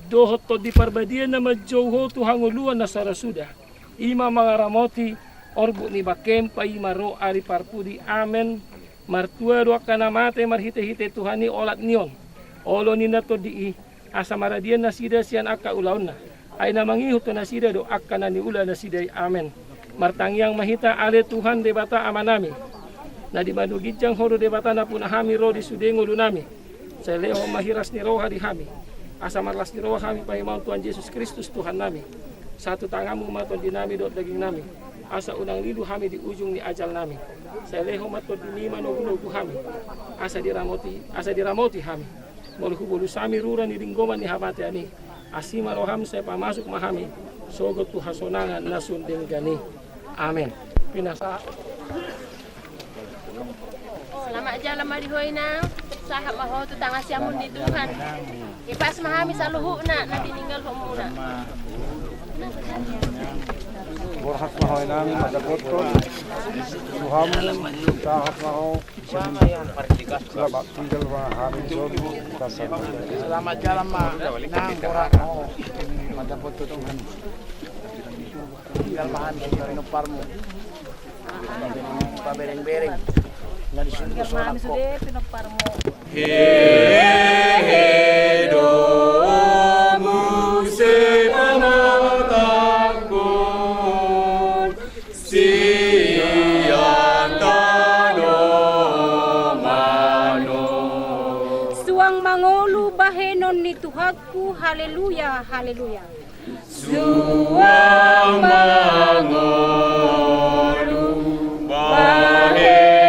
dohot Tondi Parbadia na manjou ho tu hangoluan na so ra suda, i ma mangaramoti orbuk ni bangkem paima ro ari parpudi. Amen. Martua do angka na mate marhitehite Tuhan i olat ni on. Olo ninna Tondi i, asa maradian nasida sian angka ulaonna. Ai na mangihut tu nasida do angka na niula nasida i. Amen. Martangiang ma hita. Ale Tuhan Debata Amanami, na di banua ginjang ho do Debata nampuna hami ro di sude ngolunami. Sai lehon ma hiras ni roha di hami, asa marlas ni roha hami paimaon Tuhan Jesus Kristus Tuhannami. Satu tanganmu ma tondinami dohot dagingnami, asa unang lilu hami di ujung ni ajalnami. Sai lehon ma Tondimi manogunogu hami, asa diramoti, asa diramoti hami. Molo hubolus hami rura ni dinggoman ni hamatean i, asi ma roham sai pamasuk ma hami sogot tu hasonangan na sun denggan i. Amen. Pinasahat. Selamat jalan ma di ho inang. Sahat ma ho tu tangan siamun ni Tuhan. Ipas ma hami saluhutna na tininggalhonmuna. Borhat ma ho inang mandapothon roham, sahat ma ho. Selamat tinggal ma hami jolo. Selamat jalan ma inang, borhat ma ho mandapothon Tuhan. Tinggal ma hami sian pinomparmu. Paberengbereng na di surgo. Tinggal ma hami sude pinomparmu. Hehe do muse pamatangkon sian tano mano. Suang mangolu bahenon ni Tuhanku, haleluya, haleluya. Suang mangolu bahenon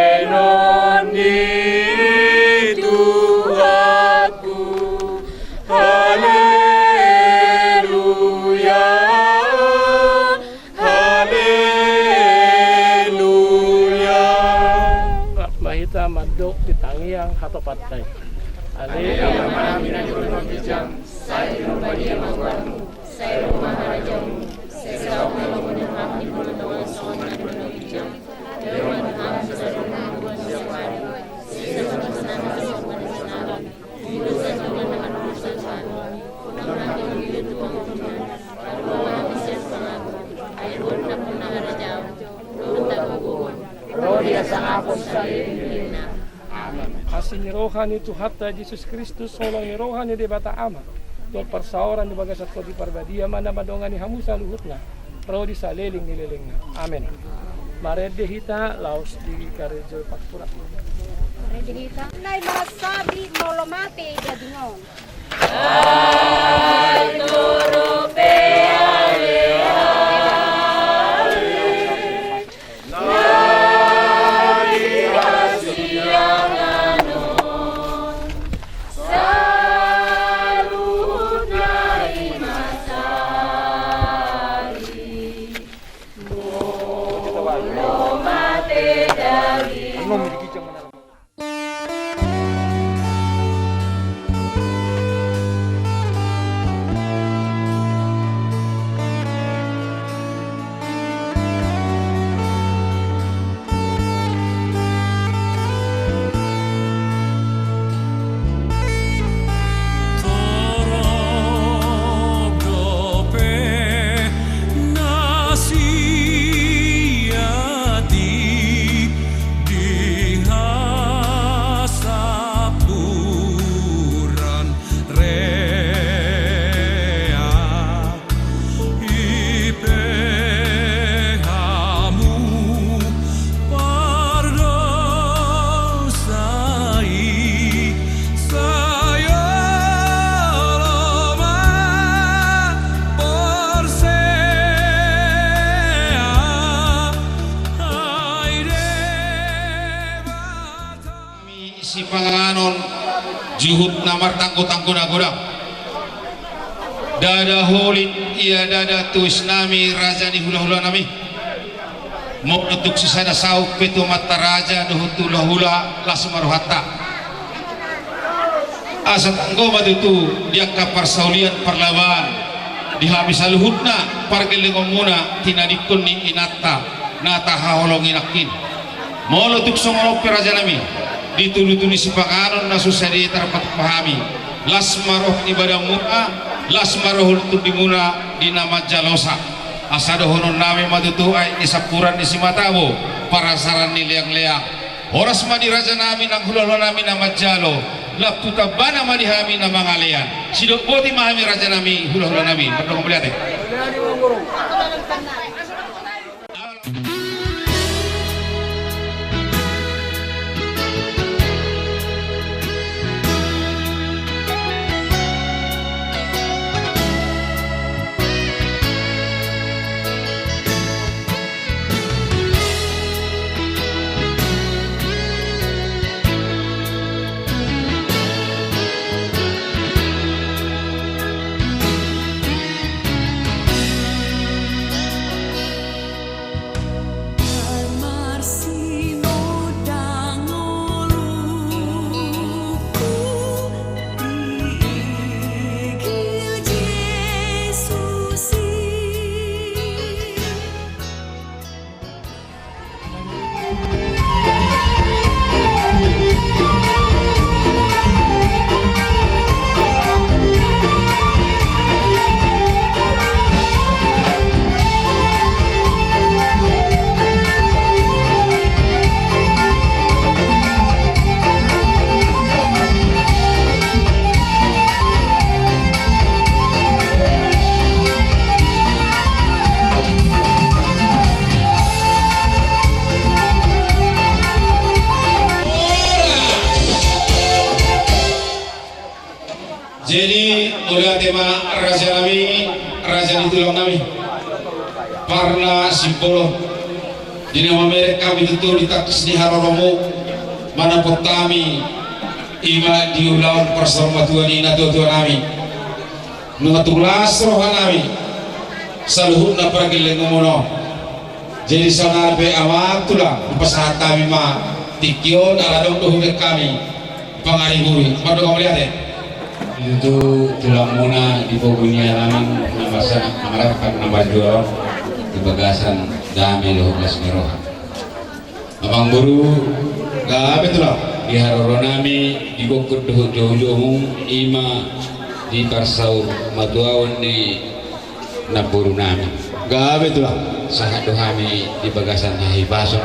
Hita mandok di tangiang hatopanta i. Ale Amanami na di banua ginjang, sai pinarbadia ma goarmu, sai ro ma harajaonmu, sai saut ma lomo ni roham di banua tonga on songon na di banua ginjang. Bere ma tu hami sadari on hangoluan siapari, sai sobuan hami songon na mangoluan siapari. Asi ni roha ni Tuhanta Jesus Kristus, holong ni roha ni Debata Ama, dohot parsaoran ni bagasan Tondi Parbadia ma na mandongani hamu saluhutna, ro di saleleng ni lelengna. Amen. Marende hita laos dikarejoi parpura. Marende hita. Nai masabi molo mate daging on. Di hasamburan rea, i pe hamu pardosa i, sai olo ma porsea. Ai Debata. Sipanganon juhut na martanggotanggo na godang. Ndada holit ia ndada tois nami, raja ni hulahulanami. Molo tung sisada saut pe tu amanta raja dohot tu hulahula, las ma rohanta. Asa tanggo ma tutu di angka parsaulian parlabaan di hami saluhutna pargellengonmuna, tinadingkon ni inanta na tahaholongi nangkin. Molo tung songon on pe rajanami, di tudutudu ni sipanganon na so sadia tarpatupa hami, las ma roha ni badanmuna, las ma roha ni tondimuna di na manjalosa. Asa dohononnami ma tutu aek ni sampuran ni simatabo, parasaran ni leangleang. Horas ma di rajanami nang hulahulanami na manjalo, lam tu tambana ma di hami na mangalean. Sidok boti ma hami rajanami, hulahulanami, mardongan mauliate. Jadi, mauliate ma rajanami, raja ni tulangnami. Parna Simbolon, di na mamereng hami tutu di tangkas ni haroromu, manopot hami, i ma di ulaon parsaurmatua ni natuatuanami. Nunga tung las rohanami, saluhutna pargellengonmuna on. Jadi saonari pe amang tulang, hupasahat hami ma Tingki on ala adong do hubege hami pangariburi. Mandok mauliate. Tutu tulangmuna di pogu ni alaman na marsanak na marangkang na marjual on di bagasan dame dohot las ni roha. Amangboru, gabe tulang, di haroro nami, di gokhon dohot joujoumuna, i ma di parsaurmatuaon ni namboru nami. Gabe tulang, sahat do hami di bagasan hahipason.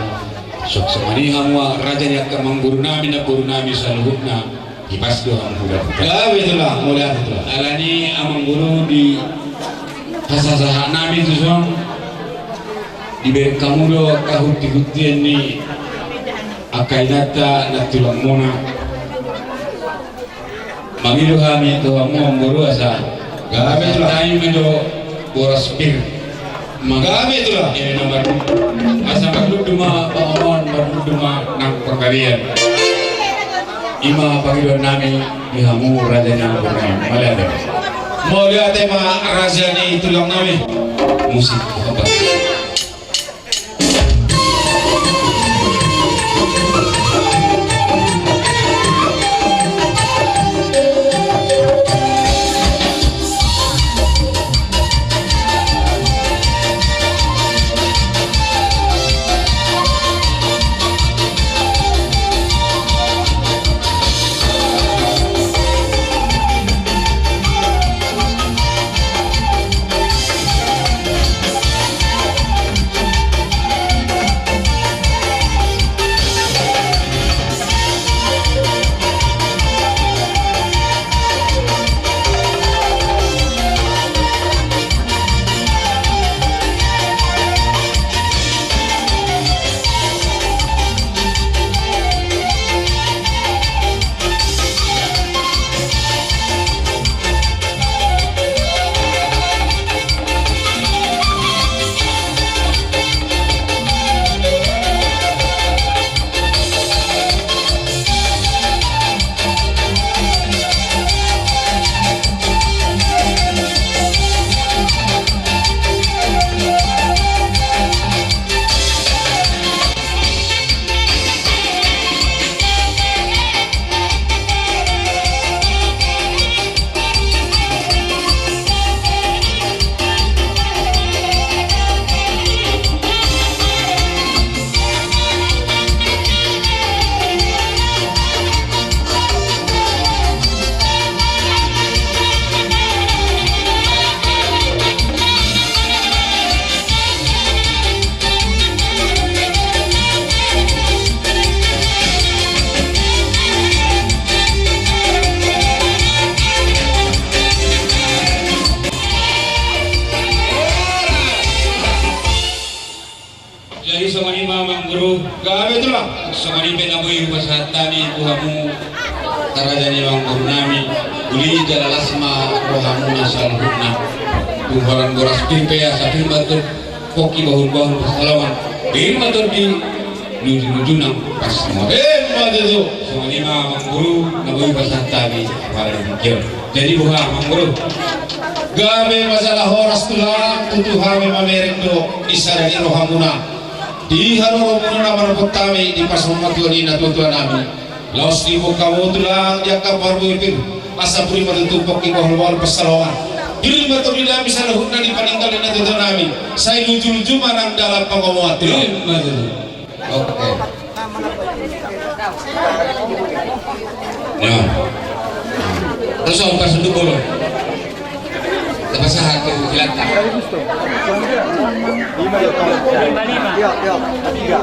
Songon i hamu raja ni angka amangboru nami, namboru nami saluhutna, hipas do hamu huda. Gabe tulang, mauliate tulang. Alani amangboru, di hasasahat nami tuson, dibereng hamu do angka huntihuntian ni angka inanta na tulangmuna. Mangido hami tu hamu amangboru asa gabe tulang, hami do boras pir. Gabe tulang. Asa marnundu ma pangomoan, marnundu ma nang panggabean. I ma pangidoan nami di hamu raja ni amangboru nami. Mauliate. Mauliate ma raja ni tulang nami. Musik. Jadi songon i ma amangboru. Gabe tulang. Songon i pe na boi hupasahat hami tu hamu raja ni amangboru nami. Uli jala las ma rohamuna saluhutna. Tu holan boras pir pe asa pir ma tu pongki bahulbahul pansalongan. Pir ma tondi nujunujuna pas mo. Ima tutu. Songon i ma amangboru na boi hupasahat hami. Jadi boha amangboru? Gabe ma jala horas tulang, tutu hami mamereng do di sada ni rohamuna. Di haroromuna na manopot hami di parsaurmatuaon ni natuatua nami. Laos diboan hamu tulang di angka parbue pir, asa pir ma tutu pongki bahulbahul pansalongan. Pir ma tondi nami saluhutna di paninggal ni natuatua nami. Sai lujuluju ma nang dalan pangomoan tulang. Ima tutu. Oke. Ya. Terus om pas untuk bolong. Dapat sahat tu hilata. Lima, lima. Tiga, tiga.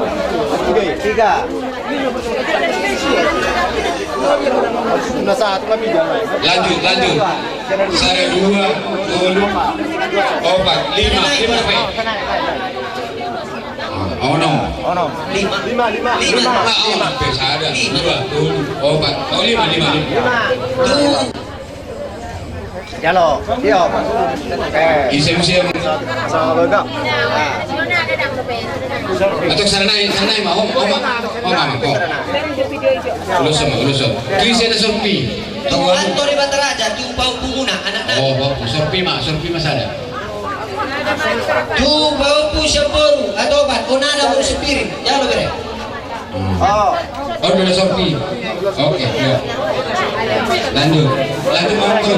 Tiga. Tiga. Nah, sahat lagi, jangan. Lanjut, lanjut. Sada, dua, tolu, opat, lima, lima, lima. Onom. Onom. Lima. Lima, lima, lima, lima. Lima. Lima. Sada, dua, tolu, opat. Oh, lima, lima, lima. Lima. Tujuh. Jalo. Iya. Eh. Ise, ise. Sama, sama, Bang. Nah. Atau sana naik, sana naik, Mak. Om, om, Mak. Om, Mak, Mak. Ulos, Mak, ulos. Tu ise na sorpi? Tu Anto Debata Raja, tu pahompu muna, anakna. Oh, pahompu. Sorpi ma, sorpi ma sada. Tu pahompu sian boru, atau opat, on ada boru Sempiring. Jalo bere. Hmm. Oh. Oh, dua sorpi. Oke, ya. Lanjut. Lanjut, Bang Bro.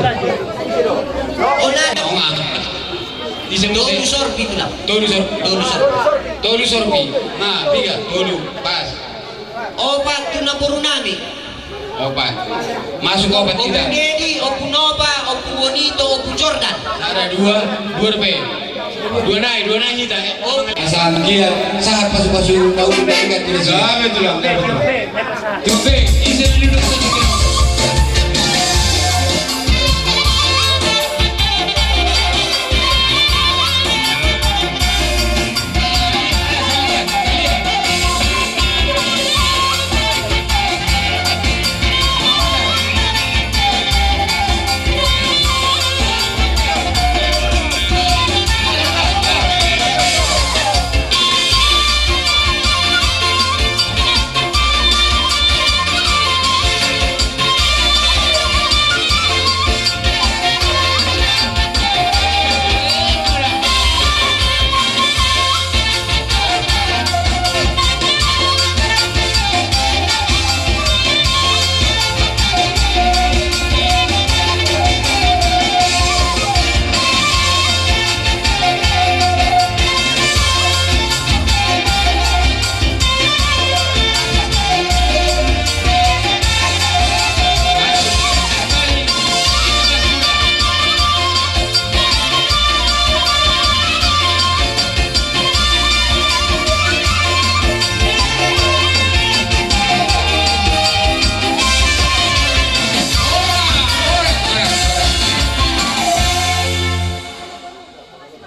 Ola. Oh, nggak. Di sini. Tolu sorpi, Tulang. Tolu sorpi. Tolu sorpi. Tolu sorpi. Nah, tiga, tolu. Pas. Opat tu naboru nami. Opat. Masuk opat. Ompu kita. Dedi, Ompu Nova, Ompu Bonito, Ompu Jordan. Ada dua, dua dope. Dua nai, dua nai hita. Oh. Asal dia sahat pasu-pasu tahu mereka tidak sih. Gabe, Tulang, gabe, Tulang. Tulang, isi dulu.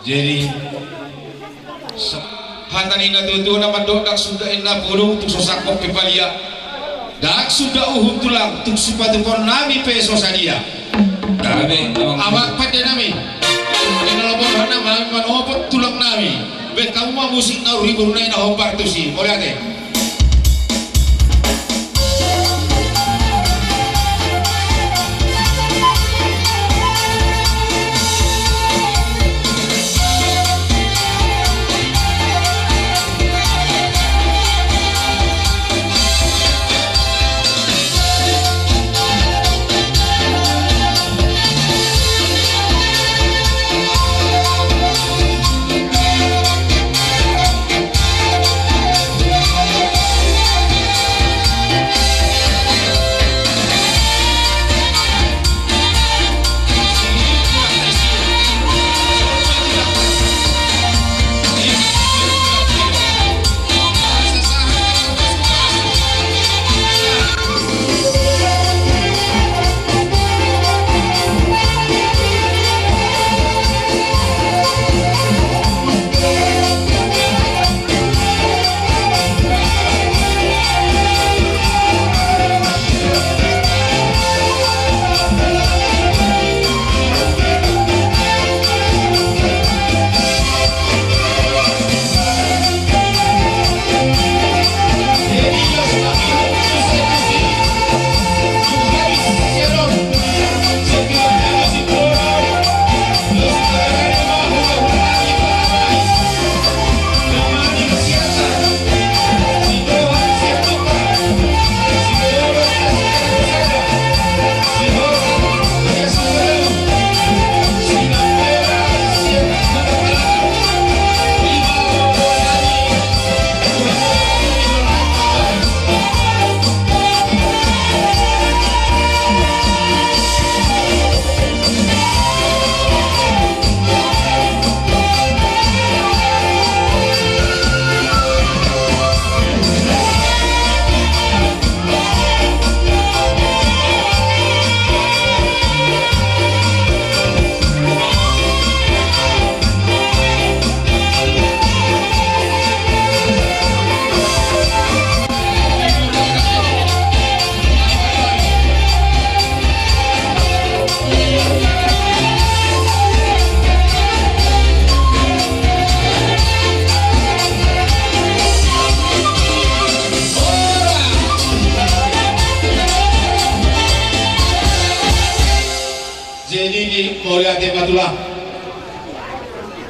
Jadi, hata ni na tuatua na mandok, ndang suda inna pulu tung so sangkop pe palia. Ndang suda uhum, Tulang, tung sipatupaon nami pe so sadia. Amang pande nami, inna lopo hana nami manopot, Tulang nami. Baen hamu ma musik na uriburna i na hombar tusi. Mauliate. Jadi, mauliate ma, Tulang.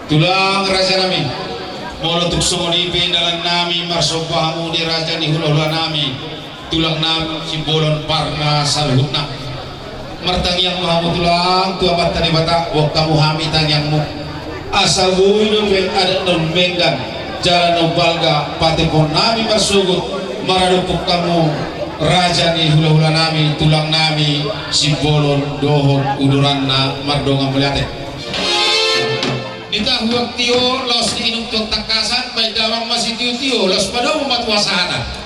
Tulang, raja nami. Molo tung songon i pe dalan nami marsomba hamu di raja ni hulahula nami. Tulang nami Simbolon, parna saluhutna. Martangiang ma hamu tulang tu Amanta Debata, boan hamu hami tangiangmu. Asa boi dope adat na umenggan, jala na umbalga, patemon nami marsogot, maradophon hamu raja ni hulahula nami, tulang nami Simbolon dohot uduranna, mardongan mauliate. Nitahuak tio, laos diinum tu tangkasan, baen damang ma sitiotio, laos padomu ma tu hasahatan.